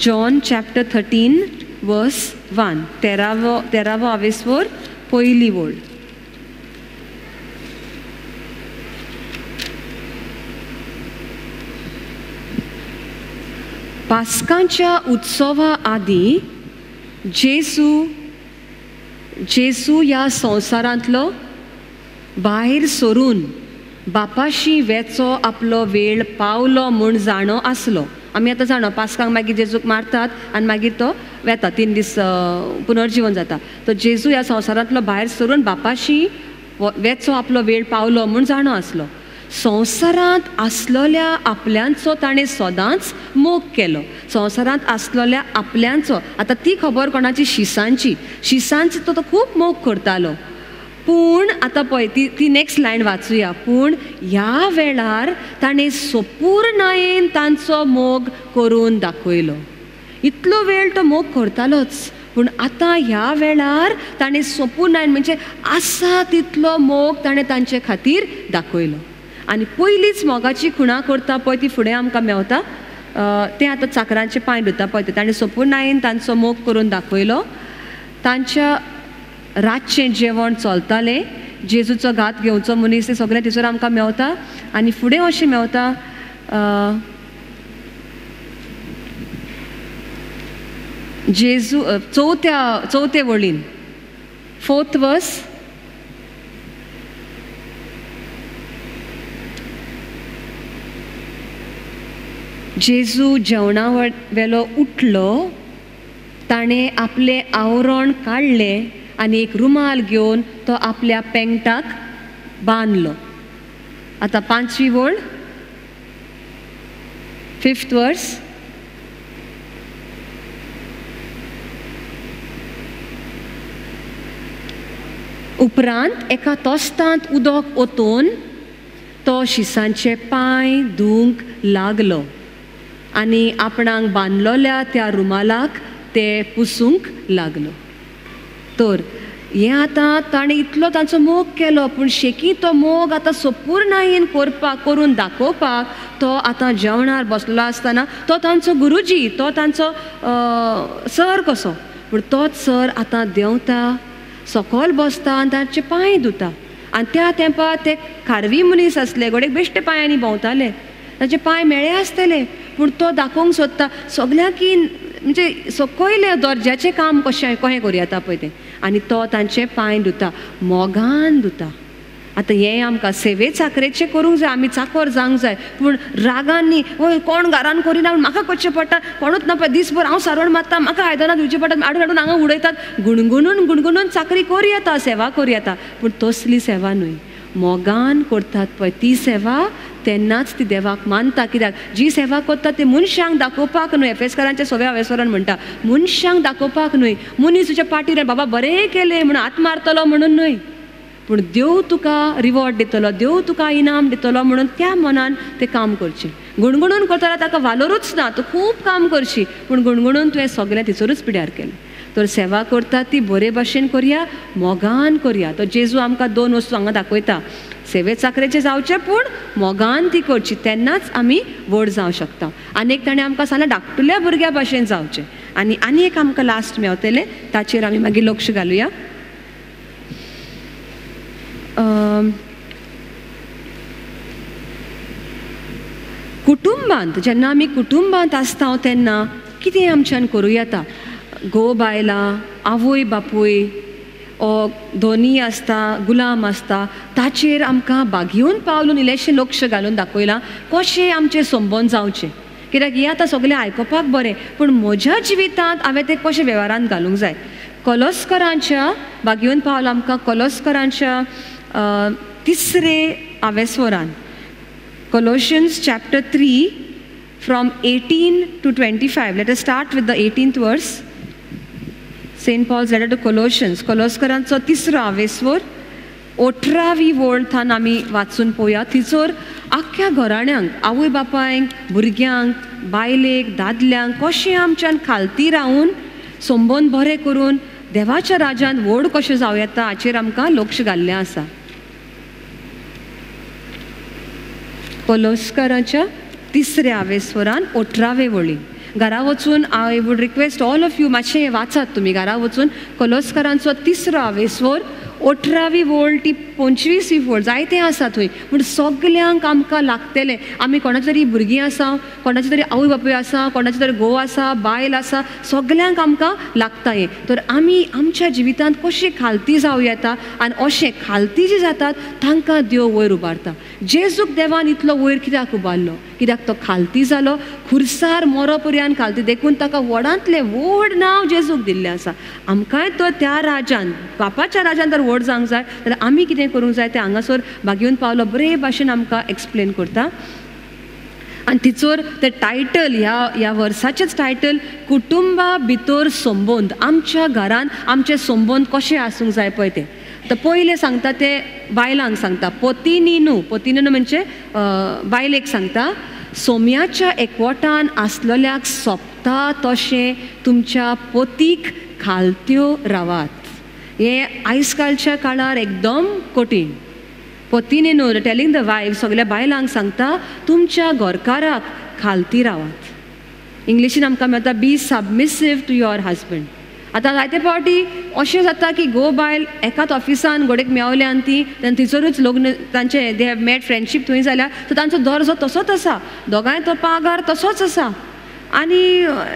John chapter 13 verse 1, 13वो आवेसवर पयली वळ. पास्कांच्या उत्सवा आदीं जेजू जेजू ह्या संवसारांतलो भायर सरून बापाशी वेचो आपलो वेळ पावलो म्हूण जाणो आसलो. आमी आतां जाणो पास्कांक मागीर जेजूक मारतात आनी मागीर तो वेता, 3 दीस पुनर्जिवन जाता. तो जेजू ह्या संवसारांतलो भायर सरून बापाशी वेचो आपलो वेळ पावलो म्हूण जाणो आसलो. संवसारांत आसलेल्या आपल्यांचो ताणें सदांच मोग केलो. संवसारांत आसलेल्या आपल्यांचो, आतां ती खबर कोणाची, शिसांची, शिसांचो तो खूब मोग करतालो. पूण आतां पळय ती ती नेक्स्ट लायन वाचुया. पूण ह्या वेळार ताणें सोपूर्णायेन तांचो मोग करून दाखयलो. इतलो वेळ तो मोग करतालोच, पूण आतां ह्या वेळार ताणें सोपूर्णायेन म्हणजे आसा तितलो मोग ताणें तांचे खातीर दाखयलो. आनी पयलींच मोगाची खुणा करता पळय ती फुडें आमकां मेवता. तें आतां चाकरांचे पांय धुता पळय, ताणें सोपूर्णायेन तांचो मोग करून दाखयलो. तांच्या रातचें जेवण चलतालें, जेजूचो घात घेवचो मनीस, ते सगळें थंयसर आमकां मेवता. आनी फुडें अशें मेवता जेजू चवथे वळीन, 4th वर्स, जेजू जेवणा वेलो उठलो, ताणें आपलें आवरण काडलें आनी एक रुमाल घेवन तो आपल्या पेंगटाक बांदलो. आतां 5वी वळ, 5th वर्स, उपरांत एका तोस्तांत उदक ओतून तो शिसांचे पांय धुवंक लागलो आनी आपणाक बांदलोल्या त्या रुमालाक ते पुसूंक लागलो. तर हें आतां ताणें इतलो तांचो मोग केलो, पूण शेकी तो मोग आतां सोपूर्णायेन करपाक करून दाखोवपाक तो आतां जेवणार बसलो आसतना तो तांचो गुरुजी, तो तांचो सर कसो, पूण तोच सर आतां देंवता, सकयल बसता आनी तांचे पांय धुता. आनी त्या तेंपार ते खारवी मनीस आसले, घोडेक बेश्टे पांयांनी भोंवताले, तांचे पांय मेळे आसतले, पूण तो दाखोवंक सोदता सगळ्यांकी म्हणजे सकयल्या दर्जाचें काम कशें कशें करूं येता पळय तें. आनी तो तांचे पांय धुता, मोगान धुता. आतां हें आमकां सेवे चाकरेचें करूंक जाय, आमी चाकर जावंक जाय, पूण रागान न्ही, वय कोण घरान करिना पूण म्हाका करचें पडटा, कोणूच ना पळय दीसभर हांव सारवण मारता, म्हाका आयदनां धुवचीं पडटात, हाडून हाडून हांगा उडयतात. गुणगुणून गुणगुणून चाकरी करूं येता, सेवा करूं येता, पूण तसली सेवा न्हय, मोगान करतात पळय ती सेवा, तेन्नाच ती देवाक मानता. कित्याक जी सेवा करता ती मनशांक दाखोवपाक न्हय. एफेसकारांच्या 6व्या अवेसरान म्हणटा, मनशांक दाखोवपाक न्हय, मनीस तुज्या पाटीर बाबा बरें केलें म्हणून हात मारतलो म्हणून न्हय, पूण देव तुका रिवॉर्ड दितलो, देव तुका इनाम दितलो म्हणून त्या मनान तें काम करचें. गुणगुणून करता ताका वालोरूच ना, तूं खूब काम करशी, पूण गुणगुणून तुवें सगळें थंयसरूच पिड्यार केलें. तर सेवा करता ती बरे भाशेन करया, मोगान करया. तो जेजू आमकां 2 वस्तू हांगा दाखयता, सेवे चाकरेचें जावचें पूण मोगान ती करची, तेन्नाच आमी व्हड जावं शकता. आनी एक ताणें आमकां सांगलें धाकटुल्या भुरग्या भाशेन जावचें. आनी आनी एक आमकां लास्ट मेवतलें, ताचेर आमी मागीर लक्ष घालुया. कुटुंबांत जेन्ना आमी कुटुंबांत आसता तेन्ना कितें आमच्यान करूं येता? घोव बायलां, आवय बापूय, दोनी आसता, गुलाम आसता, ताचेर आमकां बागेवन पावलून इल्लेशें लक्ष घालून दाखयलां कशें आमचें संबंद जावचें. कित्याक हें आतां सगळें आयकुपाक बरें, पूण म्हज्या जिवितांत हांवें तें कशें वेव्हारांत घालूंक जाय. कलोस्करांच्या बागेवन पावल आमकां कलोस्करांच्या 3रे आवेस्वरान, Colossians chapter 3 from 18 to 25. Let us start with the 18th verse. Saint Paul's letter to Colossians, कलोस्करांचो 3रो आवेस्वर, 18वी वळ थान आमी वाचून पळोवया. थंयसर आख्ख्या घराण्यांक, आवय बापायंक, भुरग्यांक, बायलेक, दादल्यांक कशें आमच्यान खालती रावून संबंद बरे करून देवाच्या राज्यांत व्हड कशें जावं येता हाचेर आमकां लक्ष घाल्लें आसा. कलोस्कराच्या 3ऱ्या आवेस्वरान 18वे वळीन. घरा वचून I would request all of you मातशें वाचात तुमी घरा वचून कलोस्करांचो 3रो आवेस्वर, 18वी वळ ती 25वी वळ, जायतें आसा थंय, पूण सगल्यांक आमकां लागतलें. आमी कोणाची तरी भुरगीं आसा, कोणाची तरी आवय बापूय आसा, कोणाची तरी घोव आसा, बायल आसा, सगल्यांक आमकां लागता हें. तर आमी आमच्या जिवितांत कशें खालती जावं येता आनी अशें खालती जी जातात तांकां देव वयर उबारता. जेजूक देवान इतलो वयर कित्याक उबारलो? कित्याक तो खालती जालो, खुर्सार मरो पर्यंत खालती, देखून ताका व्हडांतलें व्हड नांव जेजूक दिल्लें आसा. आमकांय तो त्या राजान, बापाच्या राजान तर व्हड जावंक जाय, जाल्यार आमी कितें करूंक जाय तें हांगासर बागेवन पावलो बरे भाशेन आमकां एक्सप्लेन करता. आनी तिचोर तें टायटल, ह्या वर्साचेंच टायटल, कुटुंबा भितर संबंद, आमच्या घरान आमचे संबंद कशे आसूंक जाय पळय तें. तर पयलें सांगता तें बायलांक सांगता, पतिनी न्हू, पतिनी न्हू म्हणजे बायलेक सांगता, सोम्याच्या एकवटान आसलेल्याक सोंपता तशें तुमच्या पतीक खालत्यो रावात. हें आयज कालच्या काळार एकदम कठीण. पतिनी न्हू, टेलिंग the wife, सगल्या बायलांक सांगता तुमच्या घरकाराक खालती रावात. इंग्लिशीन आमकां मेळटा, be submissive to your husband. आतां जायते फावटी अशें जाता की घोव बायल एकाच ऑफिसान घोडेक मेवल्या आनी ती तेन्ना थंयसरूच लग्न तांचें they have made friendship थंय जाल्या, सो तांचो दर्जो तसोच आसा, दोगांय तो पागार तसोच आसा आनी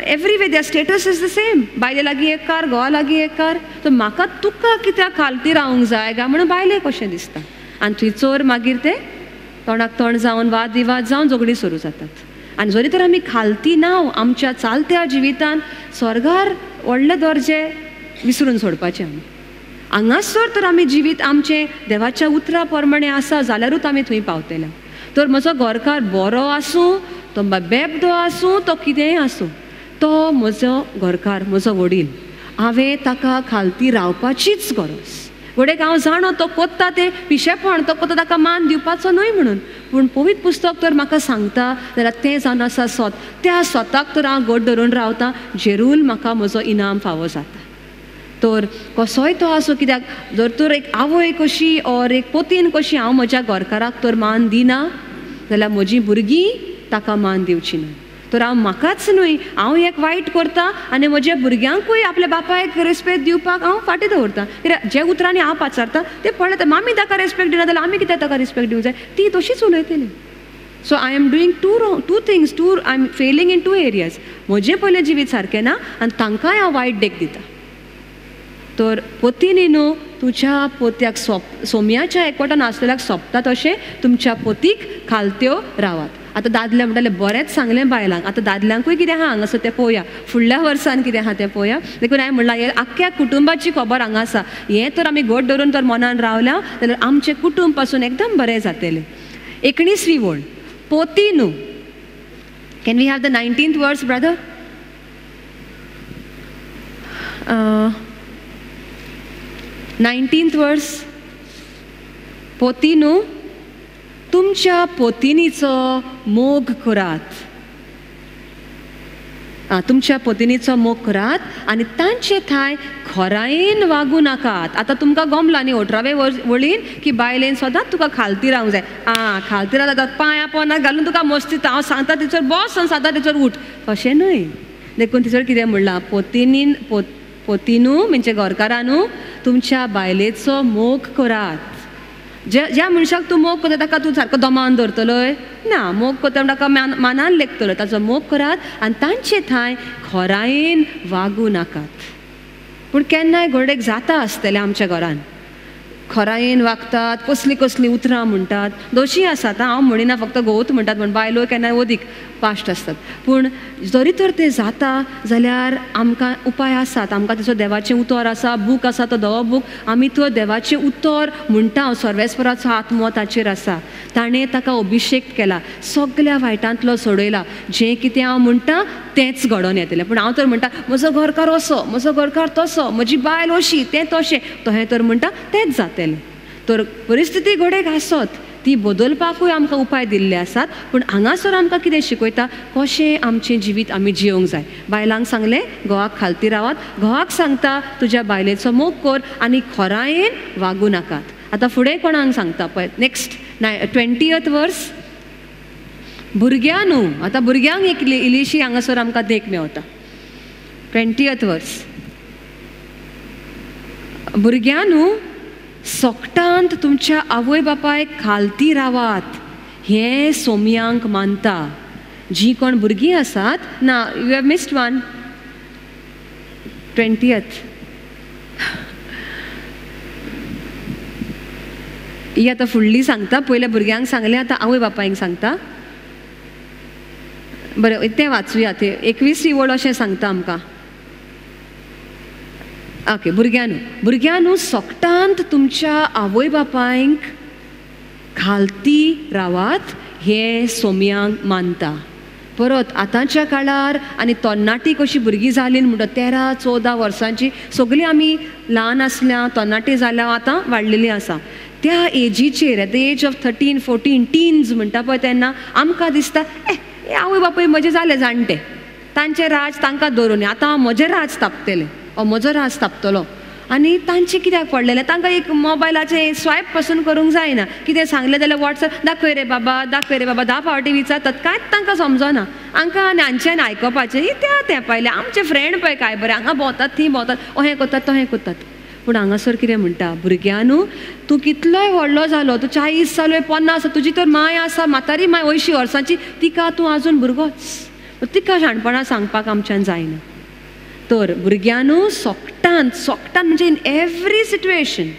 every way their status is the same. बायले लागीं एक कार, घोवा लागीं एक कार, सो म्हाका तुका कित्याक खालती रावंक जाय काय म्हणून बायलेक अशें दिसता. आनी थंयसर मागीर ते तोंडाक तोंड जावन वाद विवाद जावन झगडीं सुरू जातात. आनी जरी तर आमी खालती ना आमच्या चालत्या जिवितान स्वर्गार व्हडले दर्जे विसरून सोडपाचें आमी. हांगासर तर आमी जिवीत आमचें देवाच्या उतरा प्रमाणें आसा जाल्यारूच आमी थंय पावतले. तर म्हजो घरकार बरो आसूं, तो बेबदो आसूं, तो कितेंय आसूं, तो म्हजो घरकार, म्हजो वडील, हांवें ताका खालती रावपाचीच गरज. घडयेक हांव जाणो तो कोत्ता तें पिशेपण, तो कोत्ता ताका मान दिवपाचो न्हय म्हणून, पूण पवित्र पुस्तक तर म्हाका सांगता जाल्यार तें जावन आसा सोत, त्या सोताक तर हांव घट धरून रावता, जेरूल म्हाका म्हजो इनाम फावो जाता. तर कसोय तो आसूं, कित्याक जर तर एक आवय कशी ओर एक पोतीन कशी हांव म्हज्या घरकाराक तर मान दिना जाल्यार म्हजीं भुरगीं ताका मान दिवची ना. तर हांव म्हाकाच न्हय, हांव एक वायट करता आनी म्हज्या भुरग्यांकूय आपल्या बापायक रेस्पेक्ट दिवपाक हांव फाटीं दवरता. कित्याक जे उतरांनी हांव पाचारता ते पळयता, मामी ताका रेस्पेक्ट दिना जाल्यार आमी कित्याक ताका रेस्पेक्ट दिवंक जाय, ती तशीच उलयतली. So I am doing two wrong, two things, two I am failing in two areas. म्हजें पयलें जिवीत सारकें ना आनी तांकांय हांव वायट देख दिता. तर पोतीनी न्हू तुज्या पोत्याक सोम्याच्या एकवटान आसलेल्याक सोंपता तशें तुमच्या पोतीक खालत्यो रावात. आतां दादले म्हणटाले बरेंच सांगलें बायलांक, आतां दादल्यांकूय कितें आहा हांगासर तें पळोवया, फुडल्या वर्सान कितें आहा तें पळोवया. देखून हांवें म्हणलां हें आख्ख्या कुटुंबाची खबर हांगा आसा, हें तर आमी घट धरून तर मनान रावल्या जाल्यार आमचें कुटुंब पासून एकदम बरें जातलें. 19वी वळ, पोती न्हू. Can we have the 19th verse brother? 19th verse, पोती न्हू तुमच्या पोतिनीचो मोग करात, तुमच्या पोतिनीचो मोग करात आनी तांचे थांय खोरायेन वागूं नाकात. आतां तुमकां गमलां न्ही 18वे वळीन की बायलेन सदांच तुका खालती रावंक जाय. आं, खालती रावता पांयां पोंदा घालून तुका मस्ती, हांव सांगता थंयसर बस आनी सांगता थंयसर उठ, तशें न्हय. देखून थंयसर कितें म्हणलां, पोतिनीन पोतिनू म्हणजे घरकारानू तुमच्या बायलेचो मोग करात. ज्या मनशाक तूं मोग करता ताका तूं सारको दमान दवरतलोय ना, मोग करता म्हण ताका मानान लेखतलो, ताचो मोग करात आनी तांचे थांय खोरायेन वागूं नाकात. पूण केन्नाय घोडेक जाता आसतलें आमच्या घरान, खोरायेन वागतात, कसलीं कसलीं उतरां म्हणटात, दोशी आसात, हांव म्हणिना फक्त घोवच म्हणटात म्हण, बायलो केन्नाय अदीक पाश्ट आसतात. पूण जरी तर तें जाता जाल्यार आमकां उपाय आसात, आमकां तसो देवाचें उतर आसा, बूक आसा, तो धवो बूक, आमी तो देवाचें उतर म्हणटा, सर्वेस्पराचो आत्मो ताचेर आसा, ताणें ताका अभिशेक केला, सगल्या वायटांतलो सोडयला, जें कितें हांव म्हणटा तेंच घडोवन येतलें. पूण हांव तर म्हणटा म्हजो घरकार असो, म्हजो घरकार तसो, म्हजी बायल अशी, तें तशें, तहें तर म्हणटा तेंच जातलें. तर परिस्थिती घडेक आसत ती बदलपाकूय आमकां उपाय दिल्ले आसात, पूण हांगासर आमकां कितें शिकयता, कशें आमचें जिवीत आमी जियोंक जाय. बायलांक सांगलें घोवाक खालती रावात, घोवाक सांगता तुज्या बायलेचो मोग कर आनी खोरायेन वागूं नाकात. आतां फुडें कोणाक सांगता पळय, नेक्स्ट 20th वर्स, भुरग्यां न्हू. आतां भुरग्यांक एक इल्लीशी हांगासर आमकां देख मेवता. 20th वर्स, भुरग्यां न्हू सोकटांत तुमच्या आवय बापायक खालती रावात हें सोम्यांक मानता. जीं कोण भुरगीं आसात ना, you have missed one, 20th ही आतां फुडली सांगता, पयल्या भुरग्यांक सांगलें, आतां आवय बापायक सांगता. बरें तें वाचुया, तें 21वी वळ अशें सांगता आमकां. ओके, भुरग्यांनू, भुरग्यांनू सोकटांत तुमच्या आवय बापायक खालती रावात हें सोम्यांक मानता. परत आतांच्या काळार आनी तरणाटी कशी भुरगीं जालीं म्हणटा 13-14 वर्सांची सगळीं आमी ल्हान आसल्या, तरणाटी जाल्या, आतां वाडलेलीं आसा. त्या एजीचेर, at the age of 13-14 teens म्हणटा पळय, तेन्ना आमकां दिसता ए आवय बापूय म्हजे जाले जाणटे, तांचें राज तांकां दवरून आतां हांव म्हजें राज तापतलें, ओ म्हजो राज तापतलो. आनी तांचें कित्याक पडलेलें, तांकां एक मोबायलाचें स्वायप पासून करूंक जायना, कितें सांगलें जाल्यार वॉट्सएप दाखय रे बाबा, दाखय रे बाबा, 10 फावटी विचारतात, कांयच तांकां समजना. हांकां आनी हांच्यान आयकपाचें त्या तें पळयलें आमचे फ्रेंड पळय काय बरें हांगा भोंवतात थंय भोंवतात अहें करतात तहें करतात. पूण हांगासर कितें म्हणटा, भुरग्यांनू तूं कितलोय व्हडलो जालो, तूं 40 जालो 50, तुजी तर माय आसा म्हातारी माय 80 वर्सांची, तिका तूं आजून भुरगोच, तिका शाणपणां सांगपाक आमच्यान जायना. तर भुरग्यांनू सोकटान सोकटान म्हणजे इन एवरी सिट्युएशन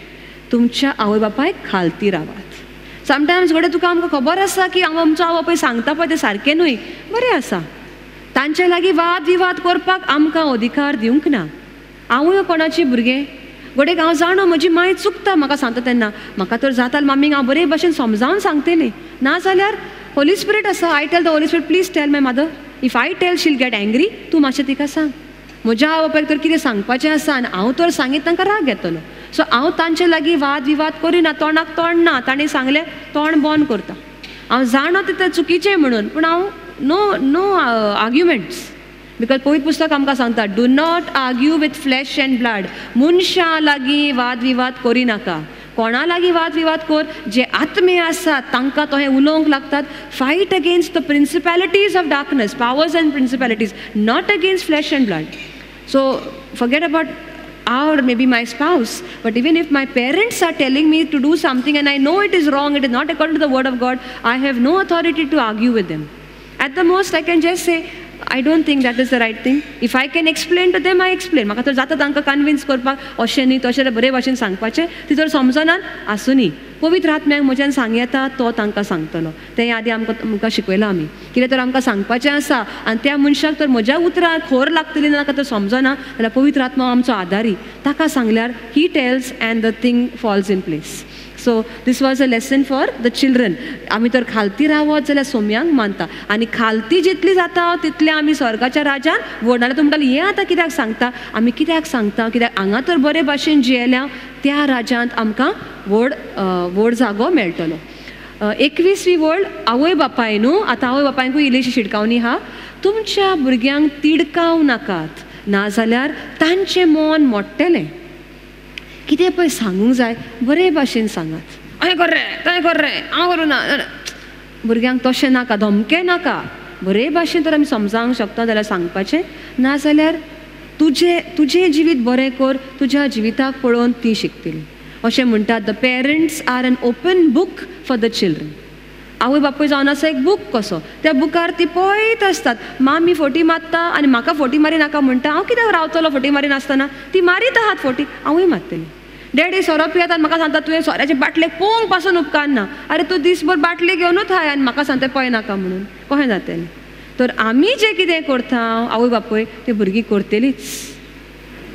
तुमच्या आवय बापायक खालती रावात. समटायम्स घडये तुका आमकां खबर आसा की आमचो आवय बापूय सांगता पळय तें सारकें न्हय, बरें आसा, तांचे लागीं वाद विवाद करपाक आमकां अधिकार दिवंक ना. हांवूय कोणाची भुरगें, घडयेक हांव जाणो म्हजी माय चुकता म्हाका सांगता तेन्ना, म्हाका तर जाता मामीक हांव बरे भशेन समजावन सांगतलें, नाजाल्यार होली स्पिरीट आसा, I tell the Holy Spirit please tell my mother, if I tell she'll get angry, तूं मातशें तिका सांग. म्हज्या आवय बापायक तर कितें सांगपाचें आसा आनी हांव तर सांगीत तांकां राग येतलो, सो हांव तांचे लागीं वाद विवाद करिना, तोंडाक तोंड ना, तांणी सांगलें तोंड बंद करता. हांव जाणा तें चुकीचें म्हणून, पूण हांव नो नो आर्ग्युमेंट्स, because पवित्र पुस्तक आमकां सांगता do not argue with flesh and blood. मनशां लागीं वाद विवाद करिनाका, कोणा लागीं वाद विवाद कर, जे आत्मे आसात तांकां तो हें उलोवंक लागतात. Fight against the principalities of darkness, powers and principalities, not against flesh and blood. So forget about or maybe my spouse, but even if my parents are telling me to do something and I know it is wrong, it is not according to the word of God, I have no authority to argue with them. At the most I can just say, I don't think that is the right thing. If I can explain to them, I explain. म्हाका तर जाता तांकां कन्विन्स करपाक, अशें न्ही तशें बरे भाशेन सांगपाचें, ती जर समजना आसूं न्ही, पवित्र आत्म्याक म्हज्यान सांग येता, तो तांकां सांगतलो. तें आदी आमकां शिकयलां आमी, कितें तर आमकां सांगपाचें आसा आनी त्या मनशाक तर म्हज्या उतरां खोर लागतली ना, ताका तर समजना जाल्यार पवित्र आत्मा आमचो आदारी, ताका सांगल्यार he tells and the thing falls in place. So this was a lesson for the children. आमी तर खालती रावत जाल्यार सोम्यांक मानता, आनी खालती जितली जाता तितलें आमी स्वर्गाच्या राजान व्हड. नाल्यार तूं म्हणटाली हें आतां कित्याक सांगता, आमी कित्याक सांगता, कित्याक हांगा तर बरे भाशेन जियेल्या त्या राजांत आमकां व्हड व्हड जागो मेळटलो. 21वी वळ, आवय बापाय न्हू, आतां आवय बापायकूय इल्लीशी शिटकावणी आहा, तुमच्या भुरग्यांक तिडकाव नाकात, नाजाल्यार तांचें मन मोडटलें. कितें पळय सांगूंक जाय बरे भाशेन सांगात, अहें कर रे तहें कर रे हांव करूं ना, भुरग्यांक तशें नाका, धमके नाका, बरे भाशेन तर आमी समजावंक शकता जाल्यार सांगपाचें, नाजाल्यार तुजें तुजें जिवीत बरें कर, तुज्या जिविताक पळोवन ती शिकतली. अशें म्हणटात the parents are an open book for the children. आवय बापूय जावन आसा एक बूक कसो, त्या बुकार ती पळयत आसतात, मामी फोटी मारता आनी म्हाका फोटी मारी नाका म्हणटा, हांव कित्याक रावतलो फोटी मारी नासतना, ती मारीत आहात फोटी, हांवूय मारतली. डॅडी सोरो पियेता आनी म्हाका सांगता तुवें सोऱ्याचे बाटलेक पोंग पासून उपकारना, आरे तूं दीसभर बाटली घेवनूच हाय आनी म्हाका सांगता पळय नाका म्हणून, कशें जातलें? तर आमी जें कितें करता आवय बापूय ते भुरगीं करतलीच.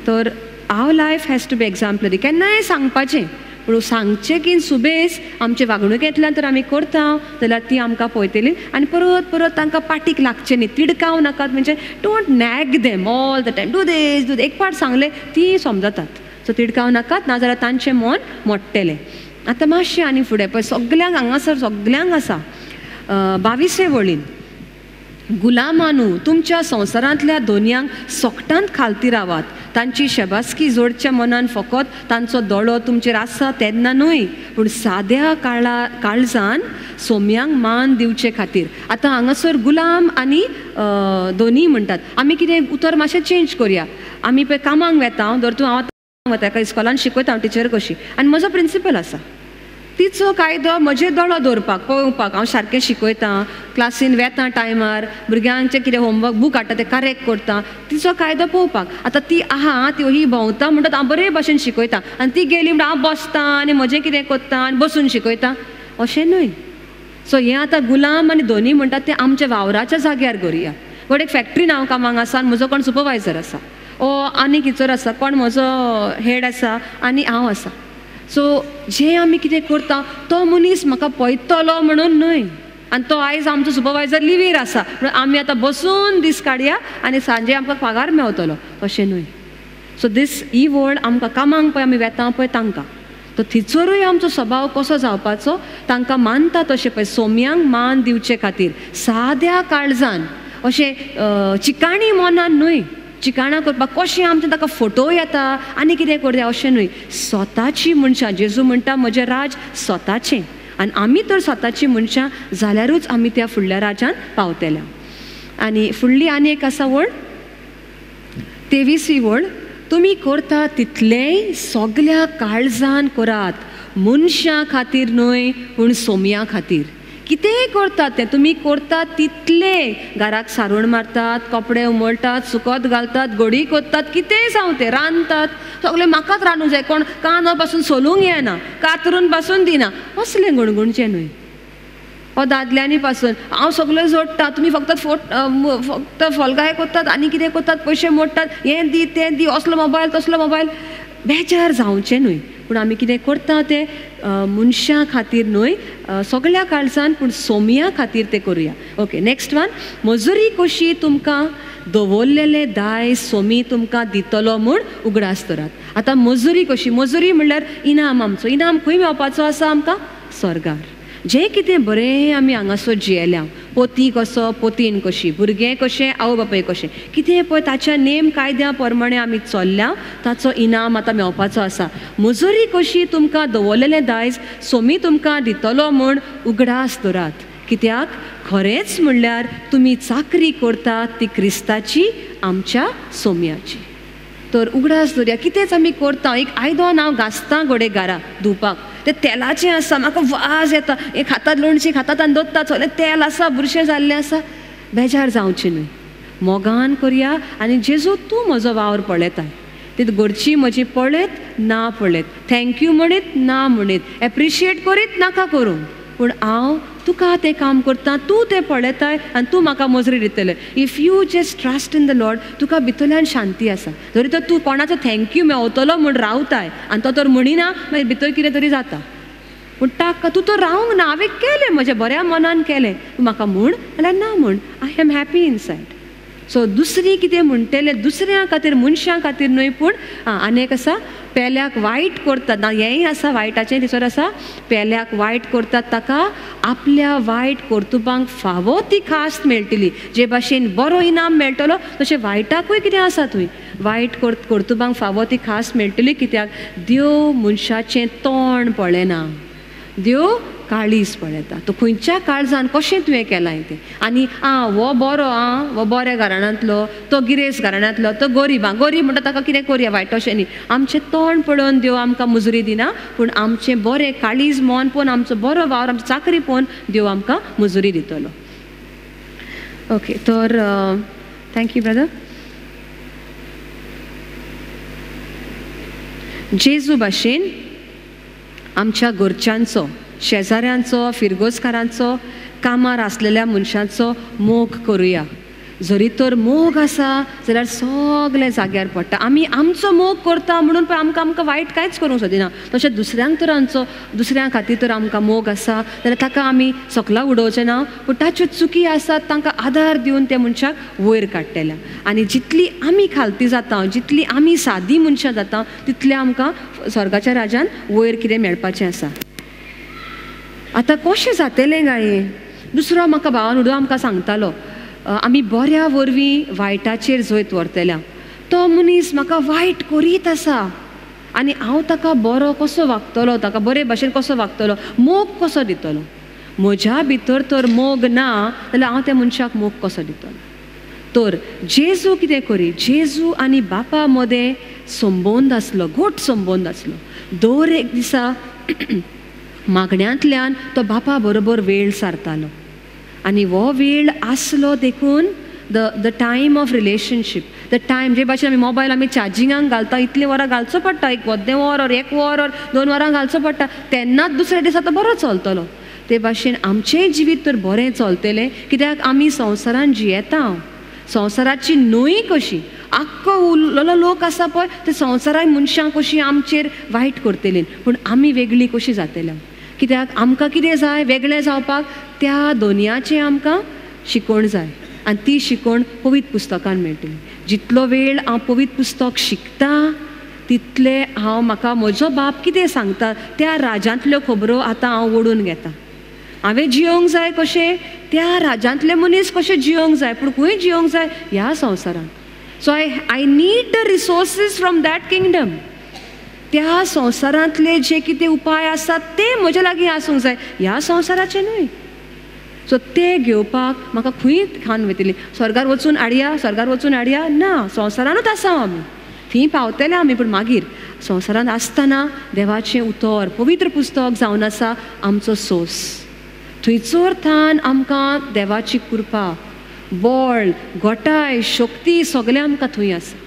तर our life has to be exemplary. केन्नाय सांगपाचें, पूण सांगचें की सुबेस आमचे वागणुकेंतल्यान तर आमी करता जाल्यार ती आमकां पळयतली आनी परत परत तांकां पाटीक लागचें न्ही, तिडकाव नाकात, म्हणजे don't nag them all the time, do this do, एक फावट सांगलें ती समजतात. सो तिडकाव नाकात, नाजाल्यार तांचें मन मोडटलें. आतां मातशें आनी फुडें पळय सगल्यांक हांगासर सगल्यांक आसा 22वे वळीन, गुलामानू तुमच्या संवसारांतल्या दोनयांक सोकटांत खालती रावात, तांची शेबासकी जोडच्या मनान फकत तांचो दोळो तुमचेर आसा तेन्ना न्हय, पूण साद्या काळजान सोम्यांक मान दिवचे खातीर. आतां हांगासर गुलाम आनी दोनी म्हणटात, आमी कितें उतर मातशें चेंज करया. आमी पळय कामाक वेता, धर तूं हांव वता एका इस्कॉलान शिकयता हांव टिचर कशी, आनी म्हजो प्रिंसिपल आसा, तिचो कायदो म्हजेर दोळो दवरपाक पळोवपाक, हांव सारकें शिकयतां, क्लासीन वेता टायमार, भुरग्यांचें कितें होमवर्क बूक हाडटा तें करेक्ट करता, तिचो कायदो पळोवपाक. आतां ती आहा ती ही भोंवता म्हणटात हांव बरे भाशेन शिकयता, आनी ती गेली म्हणटा हांव बसता आनी म्हजें कितें करता आनी बसून शिकयता, अशें न्हय. सो हें आतां गुलाम आनी दोनी म्हणटात तें आमच्या वावराच्या जाग्यार करुया. बट एक फॅक्ट्रीन हांव कामाक आसा आनी म्हजो कोण सुपरवायजर आसा, ओ आनी किचोर आसा, कोण म्हजो हेड आसा आनी हांव आसा. सो जें आमी कितें करता तो मनीस म्हाका पळयतलो म्हणून न्हय, आनी तो आयज आमचो सुपरवायजर लिवीर आसा म्हणून आमी आतां बसून दीस काडया आनी सांजे आमकां पगार मेवतलो, तशें न्हय. सो दीस ही वळ आमकां कामांक पळय आमी वेता पळय तांकां, तर थिचरूय आमचो स्वभाव कसो जावपाचो, तांकां मानता तशें पळय सोम्यांक मान दिवचे खातीर साद्या काळजान, अशें चिकाणी मनान न्हय, चिकाणां करपाक कशें आमचें ताका फोटो येता आनी कितें करता अशें न्हय. स्वताची मनशां, जेजू म्हणटा म्हजें राज स्वताचें, आनी आमी तर स्वताची मनशां जाल्यारूच आमी त्या फुडल्या राजान पावतले. आनी फुडली आनी एक आसा वळ, 23वी वळ, तुमी करता तितलेंय सगल्या काळजान करात, मनशां खातीर न्हय पूण सोम्या खातीर. कितेंय करतात तें तुमी करतात तितलें, घराक सारूण मारतात, कपडे उमळटात, सुकत घालतात, गोडी करतात, कितेंय जावं तें रांदतात, सगळें म्हाकाच रांदूंक जाय, कोण कांदो पासून सोलूंक येना, कातरून पासून दिना, असलें गुणगुणचें न्हय. हो दादल्यांनी पासून हांव सगळें जोडटा, तुमी फक्त फक्त फोलगाय करतात आनी कितें करतात, पयशे मोडटात, हें दी तें दी, असलो मोबायल तसलो मोबायल, बेजार जावचें न्हय. पूण आमी कितें करता तें मनशां खातीर न्हय, सगळ्या काळजान पूण सोम्या खातीर तें करुया. ओके, नेक्स्ट वन, मजुरी कशी तुमकां दवरलेले दाय सोमी तुमकां दितलो म्हूण उगडास दरात. आतां मजुरी कशी, मजुरी म्हणल्यार इनाम. आमचो इनाम खंय मेळपाचो आसा आमकां? स्वर्गार. जें कितें बरें आमी हांगासर जियेल्या, पोती कसो पोतीन कशी, भुरगें कशें आवय बापूय कशें, कितें पळय ताच्या नेम कायद्या प्रमाणे आमी चल्ल्या, ताचो इनाम आतां मेळपाचो आसा. मजुरी कशी तुमकां दवरलेलें दायज सोमी तुमकां दितलो म्हूण उगडास दरात. कित्याक खरेंच म्हणल्यार तुमी चाकरी करतात ती क्रिस्ताची, आमच्या सोम्याची. तर उगडास दवरया, कितेंच आमी करता, एक आयदन हांव घासता घोडे घरा धुवपाक, तें तेलाचें आसा, म्हाका वाज येता, हें खातात लोणचें खातात आनी दवरतात, सगळें तेल आसा, बुरशें जाल्लें आसा, बेजार जावचें न्हय. मोगान करया आनी जेजू तूं म्हजो वावर पळयताय, ती घरची म्हजी पळयत ना पळयत, thank you म्हणीत ना म्हणीत, एप्रिशिएट करीत नाका करूंक, पूण हांव तुका तें काम करता, तूं तें पळयताय आनी तूं म्हाका मजरी दितलें. If you just trust in the Lord, तुका भितरल्यान शांती आसा. जरी तर तूं कोणाचो thank you मेवतलो म्हूण रावताय आनी तो तर म्हणिना, मागीर भितर कितें तरी जाता, पूण ताका तूं तर रावंक ना, हांवें केलें म्हज्या बऱ्या मनान केलें, तूं म्हाका म्हूण जाल्यार ना म्हूण, I am happy inside. So दुसरी कितें म्हणटलें दुसऱ्यां खातीर, मनशां खातीर न्हय, पूण आनी एक आसा, पेल्याक वायट करतात ना, हेंय आसा वायटाचें, थंयसर आसा पेल्याक वायट करतात ताका आपल्या वायट कर्तुबांक फावो ती खास्त मेळटली. जे भाशेन बरो इनाम मेळटलो तशें वायटाकूय कितें आसा, थंय वायट कर्तुबांक फावो ती खास्त मेळटली. कित्याक देव मनशाचें तोंड पळयना, देव काळीज पळयता, तो खंयच्या काळजान कशें तुवें केलां तें. आनी आं हो बरो, आं हो बऱ्या घराण्यांतलो, तो गिरेस्त घराण्यांतलो, तो गरीब, आं गरीब म्हणटा ताका कितें करया वायट, अशें न्ही. आमचें तोंड पळोवन देव आमकां मुजरी दिना, पूण आमचें बरें काळीज मन पळोवन, आमचो बरो वावर, आमची चाकरी पळोवन देव आमकां मुजरी दितलो. ओके, तर thank you brother. जेजू भाशेन आमच्या घरच्यांचो, शेजाऱ्यांचो, फिरगोजकारांचो, कामार आसलेल्या मनशांचो मोग करुया. जरी तर मोग आसा जाल्यार सगळें जाग्यार पडटा. आमी आमचो मोग करता म्हणून पळय आमकां आमकां वायट कांयच करूंक सोदिना, तशें दुसऱ्यांक तर आमचो दुसऱ्यां खातीर तर आमकां मोग आसा जाल्यार ताका आमी सकला उडोवचें ना, पूण ताच्यो चुकी आसात तांकां आदार दिवन त्या मनशाक वयर काडटले. आनी जितली आमी खालती जाता, जितली आमी सादी मनशां जाता, तितलें आमकां स्वर्गाच्या राजान वयर कितें मेळपाचें आसा. आतां कशें जातलें काय हें? दुसरो म्हाका भावान उडो आमकां सांगतालो, आमी बऱ्या वरवीं वायटाचेर जैत व्हरतल्या. तो मनीस म्हाका वायट करीत आसा आनी हांव ताका बरो कसो वागतलो, ताका बरे भाशेन कसो वागतलो, मोग कसो दितलो? म्हज्या भितर तर मोग ना जाल्यार हांव त्या मनशाक मोग कसो दितलो? तर जेजू कितें करी, जेजू आनी बापा मदें संबंद आसलो, घट संबंद आसलो. दर एक दिसा मागण्यांतल्यान तो बापा बरोबर वेळ सारतालो आनी हो वेळ आसलो देखून the time of relationship, the time, जे भाशेन आमी मोबायल आमी चार्जिंगाक घालता, इतलीं वरां घालचो पडटा, एक अर्दें वर or एक वर or 2 वरां घालचो पडटा, तेन्नाच दुसऱ्या दिसा तो बरो चलतलो. ते भाशेन आमचेंय जिवीत तर बरें चलतलें, कित्याक आमी संवसारान जियेता, संवसाराची न्हय कशी आख्खो उरलेलो लोक आसा पळय ते संवसाराक मनशां कशीं आमचेर वायट करतलीं, पूण आमी वेगळी कशी जातली, कित्याक आमकां कितें जाय वेगळें जावपाक, त्या दोनयाचें आमकां शिकोवण जाय आनी ती शिकोवण पवित्र पुस्तकान मेळटली. जितलो वेळ हांव पवित्र पुस्तक शिकता तितलें हांव म्हाका म्हजो बाप कितें सांगता त्या राजांतल्यो खबरो आतां हांव ओडून घेता. हांवें जियोंक जाय कशें, त्या राजांतले मनीस कशें जियोंक जाय, पूण खंय जियोंक जाय ह्या संवसारांत. So I need the resources from that kingdom. त्या संवसारांतले जे कितें उपाय आसात ते म्हज्या लागीं आसूंक जाय, ह्या संवसाराचे न्हय. सो ते घेवपाक म्हाका खंय खावन वयतली, स्वर्गार वचून हाडया, स्वर्गार वचून हाडया ना, संवसारानूच आसा आमी, थंय पावतले आमी. पूण मागीर संवसारांत आसतना देवाचें उतर पवित्र पुस्तक जावन आसा आमचो सोस. थंयचोर थान आमकां देवाची कृपा, बळ, घटाय, शक्ती सगळें आमकां थंय आसा.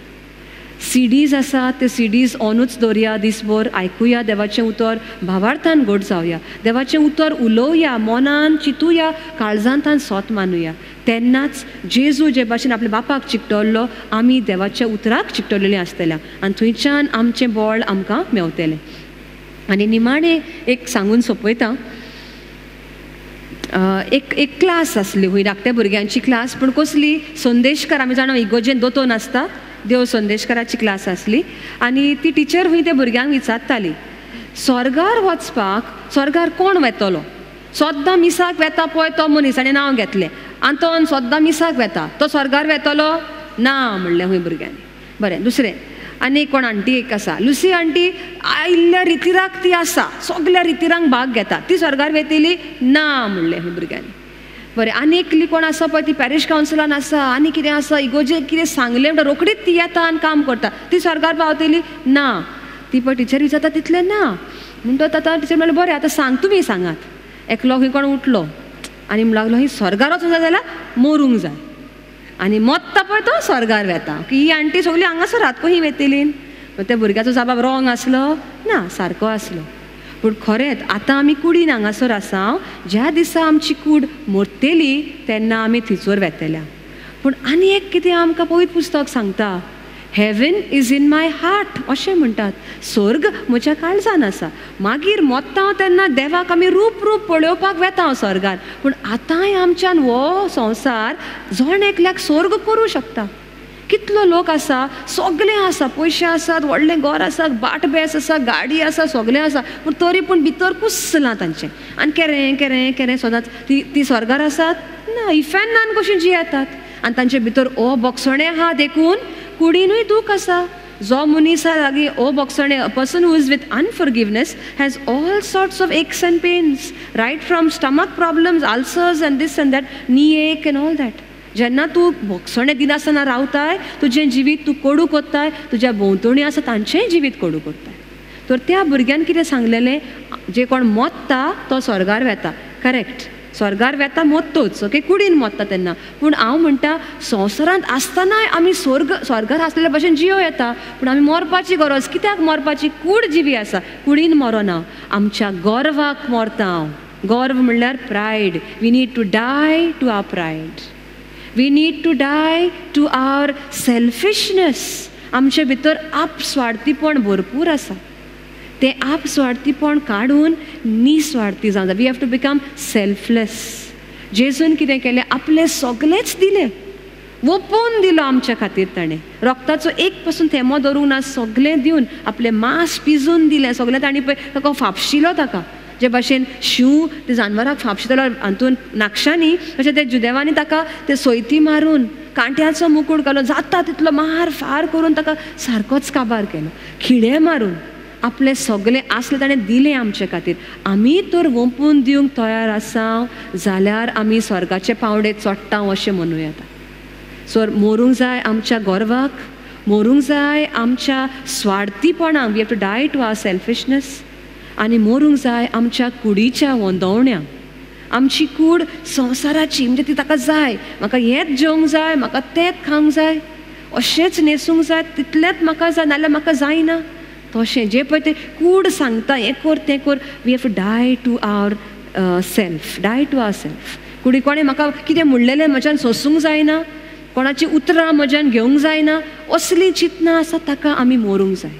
सिडीज आसा, ते सिडीज ऑनूच दवरया, दिसभर आयकुया देवाचें उतर, भावार्थान घट जावया, देवाचें उतर उलोवया, मनान चिंतुया, काळजांतान सोत मानुया. तेन्नाच जेजू जे भाशेन आपल्या बापाक चिकटल्लो, आमी देवाच्या उतराक चिकटलेलें आसतलें आनी थंयच्यान आमचें बळ आमकां मेवतलें. आनी निमाणें एक सांगून सोंपयता, एक एक क्लास आसली हुंय धाकट्या भुरग्यांची क्लास, पूण कसली, संदेशकार, आमी जाणा इगोजेन दोतोन आसता, देव संदेशकाराची क्लास आसली. आनी ती टिचर हुंय त्या भुरग्यांक विचारताली, स्वर्गार वचपाक स्वर्गार कोण वेतलो? सद्दां मिसाक वेता पळय तो मनीस, आनी नांव घेतलें, आंतोन सद्दां मिसाक वेता, तो स्वर्गार वेतलो ना म्हणलें हुंय भुरग्यांनी. बरें, दुसरें आनी कोण आंटी एक आसा, लुसी आंटी, आयिल्ल्या रितिराक ती आसा, सगल्या रितिरांक भाग घेता, ती स्वर्गार वेतली ना म्हणलें हुंय भुरग्यांनी. बरें, आनी एकली कोण आसा पळय, ती पॅरिश कावन्सिलान आसा, आनी कितें आसा, इगोजे कितें सांगलें म्हणटा रोखडीच ती येता आनी काम करता, ती स्वर्गार पावतली ना. ती पळय टिचर विचारता तितलें ना म्हणटच आतां टिचर म्हणलें बरें आतां सांग, तुमी सांगात. एकलो खंय कोण उठलो आनी म्हणूंक लागलो, ही स्वर्गार वचूंक जाय जाल्यार मरूंक जाय, आनी मत्ता पळय तो स्वर्गार वेता, की ही आंटी सगळी हांगासर रात खंय वेतली. त्या भुरग्याचो जबाब रॉंग आसलो ना, सारको आसलो. पूण खरेंच आतां आमी कुडीन हांगासर आसा, ज्या दिसा आमची कूड मरतली तेन्ना आमी थंयसर वेतल्या. पूण आनी एक कितें आमकां पवित्र पुस्तक सांगता, heaven is in my heart अशें म्हणटात, स्वर्ग म्हज्या काळजान आसा. मागीर मोत्ता हांव तेन्ना देवाक आमी रूप रूप पळोवपाक वेता हांव स्वर्गार. पूण आतांय आमच्यान हो संवसार जण एकल्याक स्वर्ग करूं शकता. कितलो लोक आसा, सगळें आसा, पयशे आसात, व्हडलें घर आसा, बाट बेस आसा, गाडी आसा, सगळें आसा, पूण तरी पूण भितर कुसलां तांचें आनी केरें केरें केरें सदांच. ती ती स्वर्गार आसात ना, इफेन्नान कशीं जियेतात आनी तांचे भितर ओ बोगसणें आहा, देखून कुडीनूय दूख आसा. जो मनीसा लागीं ओ बोगसणें, a person who is with unforgiveness has all sorts of aches and pains, right from stomach problems, ulcers and this and that, knee ache and all that. जेन्ना तूं भोगसणें दिनासतना रावताय, तुजें जिवीत तूं कोडू कोत्ताय, तुज्या भोंवतणी आसा तांचेंय जिवीत कोडू कोत्ताय. तर त्या भुरग्यान कितें सांगलेलें, जे कोण मोत्ता तो स्वर्गार वेता, करेक्ट, स्वर्गार वेता मोत्तोच, ओके, कुडीन मोत्ता तेन्ना. पूण हांव म्हणटा संवसारांत आसतनाय आमी स्वर्ग स्वर्गार आसलेल्या भशेन जियो येता, पूण आमी मरपाची गरज कित्याक? मरपाची कूड जिवी आसा, कुडीन मरोना, आमच्या गर्वाक मरता हांव. गर्व म्हणल्यार pride. We need to die to our pride, we need to die to our selfishness. आमचे भितर आपस्वार्थीपण भरपूर आसा, तें आपस्वार्थीपण काडून निस्वार्थी जावंक जाय. We have to become selfless. जेजून कितें केलें, आपलें सगलेंच दिलें, वोपून दिलो आमच्या खातीर. ताणें रक्ताचो एक पसून थेंबो दवरूंक ना, सगलें दिवन आपलें मांस पिजून दिलें, सगलें ताणें पळय ताका फापशिलो. ताका जे भाशेन शींव ते जानवराक फापशितलो हातून नाकशांनी, तशें ते जुदेवांनी ताका ते सोयती मारून कांट्याचो मुकूट घालून जाता तितलो मार फार करून ताका सारकोच काबार केलो, खिळे मारून आपलें सगलें आसलें ताणें दिलें आमचे खातीर. आमी तर वोंपून दिवंक तयार आसा जाल्यार आमी स्वर्गाचे पावंडे चडटा अशें म्हणूं येता. सो मरूंक जाय आमच्या गर्वाक, मरूंक जाय आमच्या स्वार्थीपणाक, we have to die to our selfishness, आनी मरूंक जाय आमच्या कुडीच्या वंदवण्यांक. आमची कूड संवसाराची, म्हणजे ती ताका जाय, म्हाका हेंच जेवंक जाय, म्हाका तेंच खावंक जाय, अशेंच न्हेसूंक जाय, तितलेंच म्हाका जाय, नाल्यार म्हाका जायना. तशें जें पळय तें कूड सांगता, हें कर तें कर. We have to die to our self, die to our self. कुडी कोणें म्हाका कितें म्हणलेलें म्हज्यान सोंसूंक जायना, कोणाची उतरां म्हज्यान घेवंक जायना, असलीं चिंतनां आसा ताका आमी मरूंक जाय.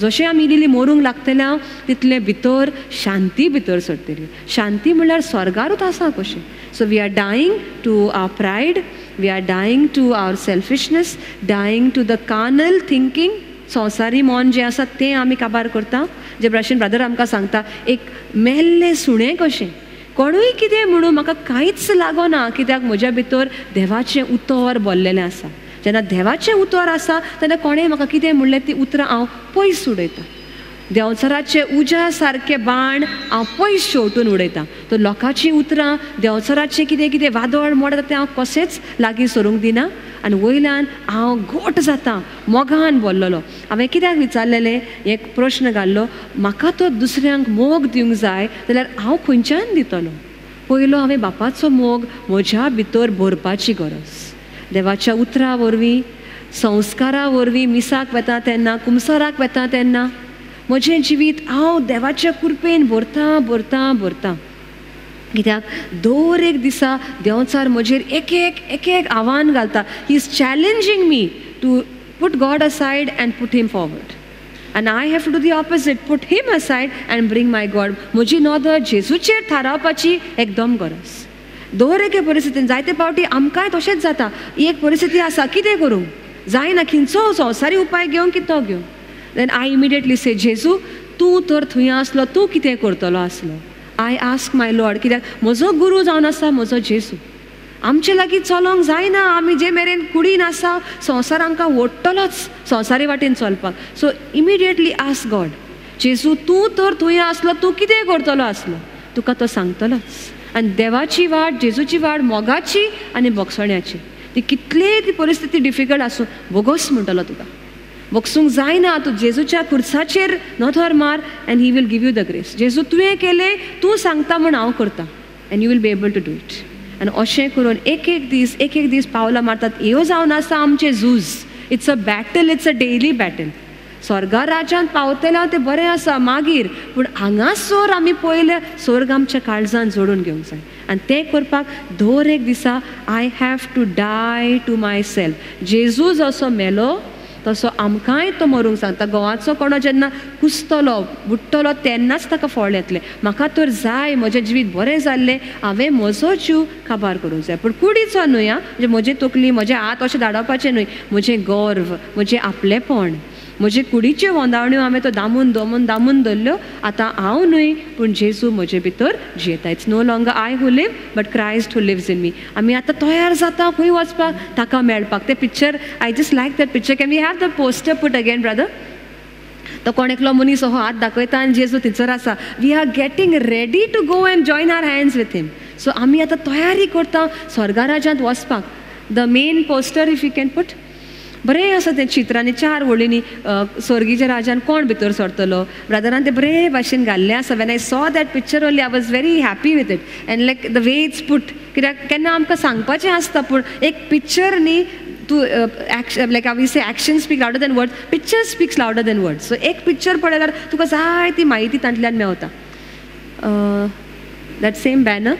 जशें आमी इल्ली मरूंक लागतल्या तितलें भितर शांती भितर सरतली. शांती म्हणल्यार स्वर्गारूच आसा कशें. So we are dying to our pride, we are dying to our selfishness, dying to the carnal thinking. संवसारी मन जें आसा तें आमी काबार करता. जे भाशेन ब्रदर आमकां सांगता, एक मेल्लें सुणें कशें, कोणूय कितें म्हणूं म्हाका कांयच लागना, कित्याक म्हज्या भितर देवाचें उतर भरलेलें आसा. जेन्ना देवाचें उतर आसा तेन्ना कोणें म्हाका कितें म्हणलें ती उतरां हांव पयस उडयता. देंवचाराचे उज्या सारके बाण हांव पयस शेवटून उडयतां. तर लोकांचीं उतरां, देंवचाराचें कितें कितें वादळ मोड येता तें हांव कशेंच लागीं सरूंक दिना आनी वयल्यान हांव घोट जाता मोगान बोल्लोलो. हांवें कित्याक विचारलेलें एक प्रश्न घाल्लो, म्हाका तो दुसऱ्यांक मोग दिवंक जाय जाल्यार हांव खंयच्यान दितलो? पयलो हांवें बापाचो मोग म्हज्या भितर भरपाची गरज. देवाच्या उतरां वरवीं, संस्कारा वरवीं, मिसाक वता तेन्ना, कुमसाराक वता तेन्ना म्हजें जिवीत हांव देवाच्या कृपेन भरतां भरतां भरतां. कित्याक दर एक दिसा देंवचार म्हजेर एक एक एक एक आव्हान घालता. He is challenging me to put God aside and put him forward. And I have to do the opposite, put him aside and bring my God. म्हजी नदर जेजूचेर थारावपाची एकदम गरज. दर एके परिस्थितीन जायते फावटी आमकांय तशेंच जाता. एक परिस्थिती आसा, कितें करूं जायना, खंयचो संवसारी उपाय घेवंक की तो घेवंक. Then I immediately से, जेजू तूं तर थंय आसलो, तूं कितें करतलो आसलो? I ask my Lord. कित्याक म्हजो गुरू जावन आसा म्हजो जेजू. आमचे लागीं चलोंक जायना, आमी जे मेरेन कुडीन आसा संवसार आमकां ओडटलोच संवसारी वाटेन चलपाक. सो इमिडिएटली आस्क गॉड, जेजू तूं तर थंय आसलो, तूं कितें करतलो आसलो? तुका तो सांगतलोच. आनी देवाची वाट, जेजूची वाट मोगाची आनी भोगसण्याची. ती कितलीय ती परिस्थिती डिफिकल्ट आसूं, बोगोस म्हणटलो तुका, भोगसूंक जायना, तूं जेजूच्या खुर्साचेर नदर मार and he will give you the grace. जेजू तुवें केलें, तूं सांगता म्हूण हांव करता, and you will be able to do it. आनी अशें करून एक एक दीस एक एक दीस पावलां मारतात. ह्यो जावन आसा आमचें झूज. It's a battle, it's a daily battle. स्वर्गा राज्यांत पावतलें तें बरें आसा मागीर, पूण हांगासर आमी पयलें स्वर्ग आमच्या काळजान जोडून घेवंक जाय. आनी तें करपाक दर एक दिसा I have to die to myself. जेजू जसो मेलो तसो आमकांय तो मरूंक सांगता. गोवाचो कोणो जेन्ना कुसतलो बुडटलो तेन्नाच ताका फळ येतलें. म्हाका तर जाय म्हजें जिवीत बरें जाल्लें, हांवें म्हजो जीव काबार करूंक जाय. पूण कुडीचो न्हय आं, म्हणजे म्हजी तकली, म्हजे हात अशें धाडवपाचें न्हय, म्हजें गर्व, म्हजें आपलेपण, म्हजे कुडीच्यो वंदावण्यो हांवें तो दामून दामून दामून दवरल्यो. आतां हांव न्हय पूण जेजू म्हजे भितर जियेता. It's no longer I who live but Christ who lives in me. आमी आतां तयार जाता खंय वचपाक, ताका मेळपाक. तें picture, I just like that picture. Can we have the poster put again brother? तो कोण एकलो मनीस हो हात दाखयता आनी जेजू थंयसर आसा. We are getting ready to go and join our hands with him. So आमी आतां तयारी करता स्वर्गा राज्यांत वचपाक. The main poster if you can put. बरें आसा तें चित्र आनी चार वळींनी स्वर्गीच्या राजान कोण भितर सरतलो, ब्रदरान तें बरे भाशेन घाल्लें आसा. When I saw that picture only I was very happy with it and like the way it's put. कित्याक केन्ना आमकां सांगपाचें आसता पूण एक पिक्चर न्ही, तूं action, like we say action speak louder than words, picture speaks louder than words. So एक पिक्चर पळयल्यार तुका जाय ती म्हायती तांतल्यान मेवता. That same banner,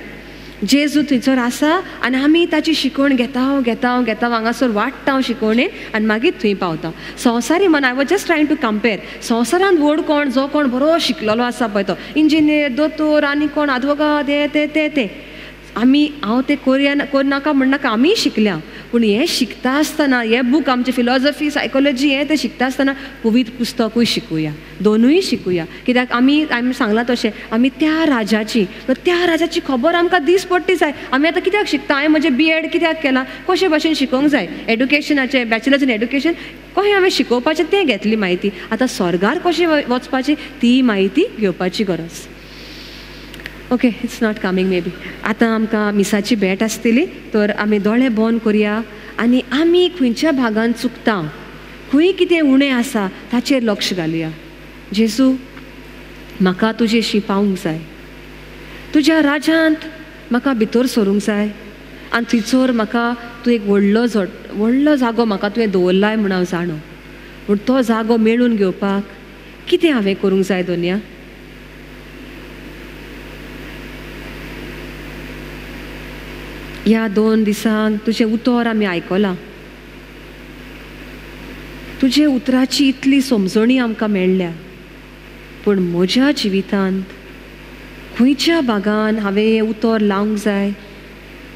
जेजू थंयसर आसा आनी आमी ताची शिकवण घेता घेता घेता, हांगासर वाडटा शिकवणेन आनी मागीर थंय पावता. संवसारी मन, I was just trying to compare. संवसारांत व्हड कोण, जो कोण बरो शिकलेलो आसा पळय तो इंजिनियर, दोतोर आनी कोण आदवोगाद, हे ते ते ते. आमी हांव तें करया करनाका म्हणनाका, आमीय शिकल्या, पूण हें शिकता आसतना हे बूक आमचे फिलॉजॉफी, सायकोलॉजी हें तें शिकता आसतना पवित्र पुस्तकूय शिकुया, दोनूय शिकुया. कित्याक आमी आमी सांगलां तशें आमी त्या राजाची, त्या राजाची खबर आमकां दीस पडटी जाय. आमी आतां कित्याक शिकता? हांवें म्हजें बी एड कित्याक केलां? कशे भाशेन शिकोवंक जाय? एडुकेशनाचें बॅचलर्स इन एडुकेशन कशें हांवें शिकोवपाचें तें घेतली म्हायती. आतां स्वर्गार कशें वचपाचें ती म्हायती घेवपाची गरज. Okay, it's not coming maybe. आतां आमकां मिसाची भेट आसतली तर आमी दोळे बंद करया आनी आमी खंयच्या भागान चुकता, खंय कितें उणें आसा ताचेर लक्ष घालुया. जेजू म्हाका तुजेशी पावूंक जाय, तुज्या राज्यांत म्हाका भितर सरूंक जाय आनी थंयसर म्हाका तूं एक व्हडलो व्हडलो जागो म्हाका तुवें दवरलाय म्हूण हांव जाणो. पूण तो जागो मेळून घेवपाक कितें हांवें करूंक जाय दोनया? ह्या 2 दिसांक तुजें उतर आमी आयकलां, तुजे उतराची इतली समजणी आमकां मेळ्ळ्या, पूण म्हज्या जिवितांत खंयच्या भागान हांवें हें उतर लावंक जाय,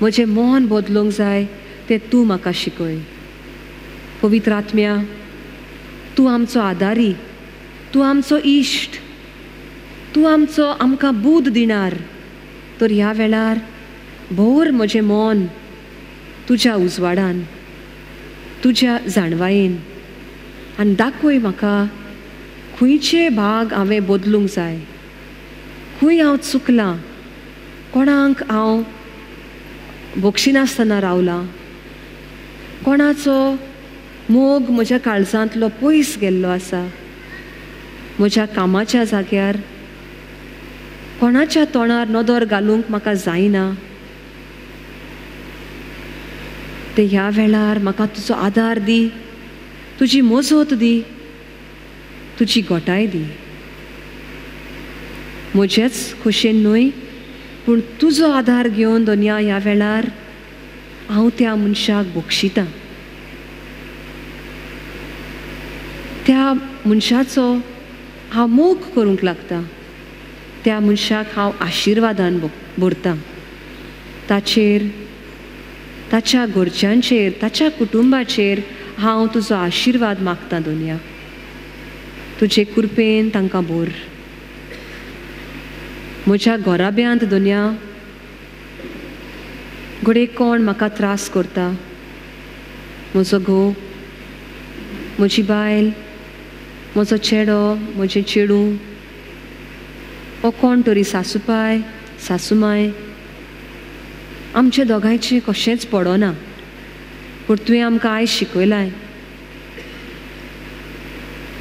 म्हजें मन बदलूंक जाय तें तूं म्हाका शिकय. पवित्र आत्म्या, तूं आमचो आदारी, तूं आमचो इश्ट, तूं आमचो आमकां बूद दिणार. तर ह्या वेळार भोर म्हजें मन तुज्या उजवाडान, तुज्या जाणवायेन, आनी दाखय म्हाका खंयचे भाग हांवें बदलूंक जाय, खंय हांव चुकलां, कोणाक हांव बक्षिनासतना रावलां, कोणाचो मोग म्हज्या काळजांतलो पयस गेल्लो आसा, म्हज्या कामाच्या जाग्यार कोणाच्या तोंडार नदर घालूंक म्हाका जायना, ते ह्या वेळार म्हाका तुजो आदार दी, तुजी मजत दी, तुजी गोटाय दी. म्हजेच खोशेन न्हय पूण तुजो आदार घेवन दोनया ह्या वेळार हांव त्या मनशाक बक्षितां, त्या मनशाचो हांव मोग करूंक लागता, त्या मनशाक हांव आशिर्वादान भरतां, ताचेर, ताच्या घरच्यांचेर, ताच्या कुटुंबाचेर हांव तुजो आशिर्वाद मागतां. दोनया तुजे कृपेन तांकां भर. म्हज्या घराब्यांत दोनया घडये कोण म्हाका त्रास करता, म्हजो घोव, म्हजी बायल, म्हजो चेडो, म्हजें चेडूं, वो कोण तरी सासूपाय, सासूमाय, आमचे दोगांयचें कशेंच पडना, पूण तुवें आमकां आयज शिकयलाय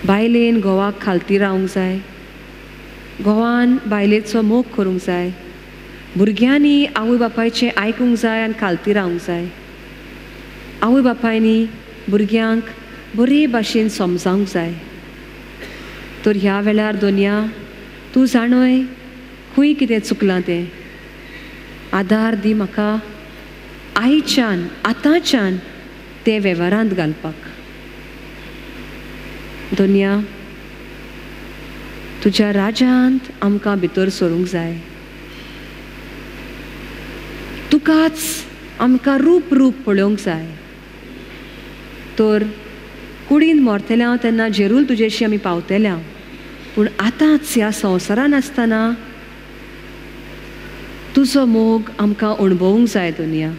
बायलेन घोवाक खालती रावंक जाय, घोवान बायलेचो मोग करूंक जाय, भुरग्यांनी आवय बापायचें आयकूंक जाय आनी खालती रावंक जाय, आवय बापायनी भुरग्यांक बरे भाशेन समजावंक जाय. तर ह्या वेळार दोनया तूं जाणय खंय कितें चुकलां तें, आदार दी म्हाका आयच्यान आतांच्यान तें वेव्हारांत घालपाक. दोनया तुज्या राज्यांत आमकां भितर सरूंक जाय, तुकाच आमकां रूप रूप पळोवंक जाय. तर कुडीन मरतले हांव तेन्ना जेरूल तुजेशी आमी पावतले हांव, पूण आतांच ह्या संवसारान आसतना तुजो मोग आमकां अणभवूंक जाय दोनया.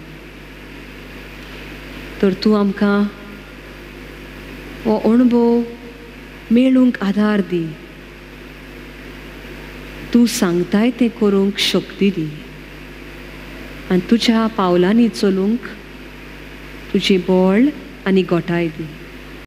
तर तूं आमकां हो अणभव मेळूंक आदार दी, तूं सांगताय तें करूंक शक्ती दी आनी तुज्या पावलांनी चलूंक तुजी बळ आनी गोठाय दी.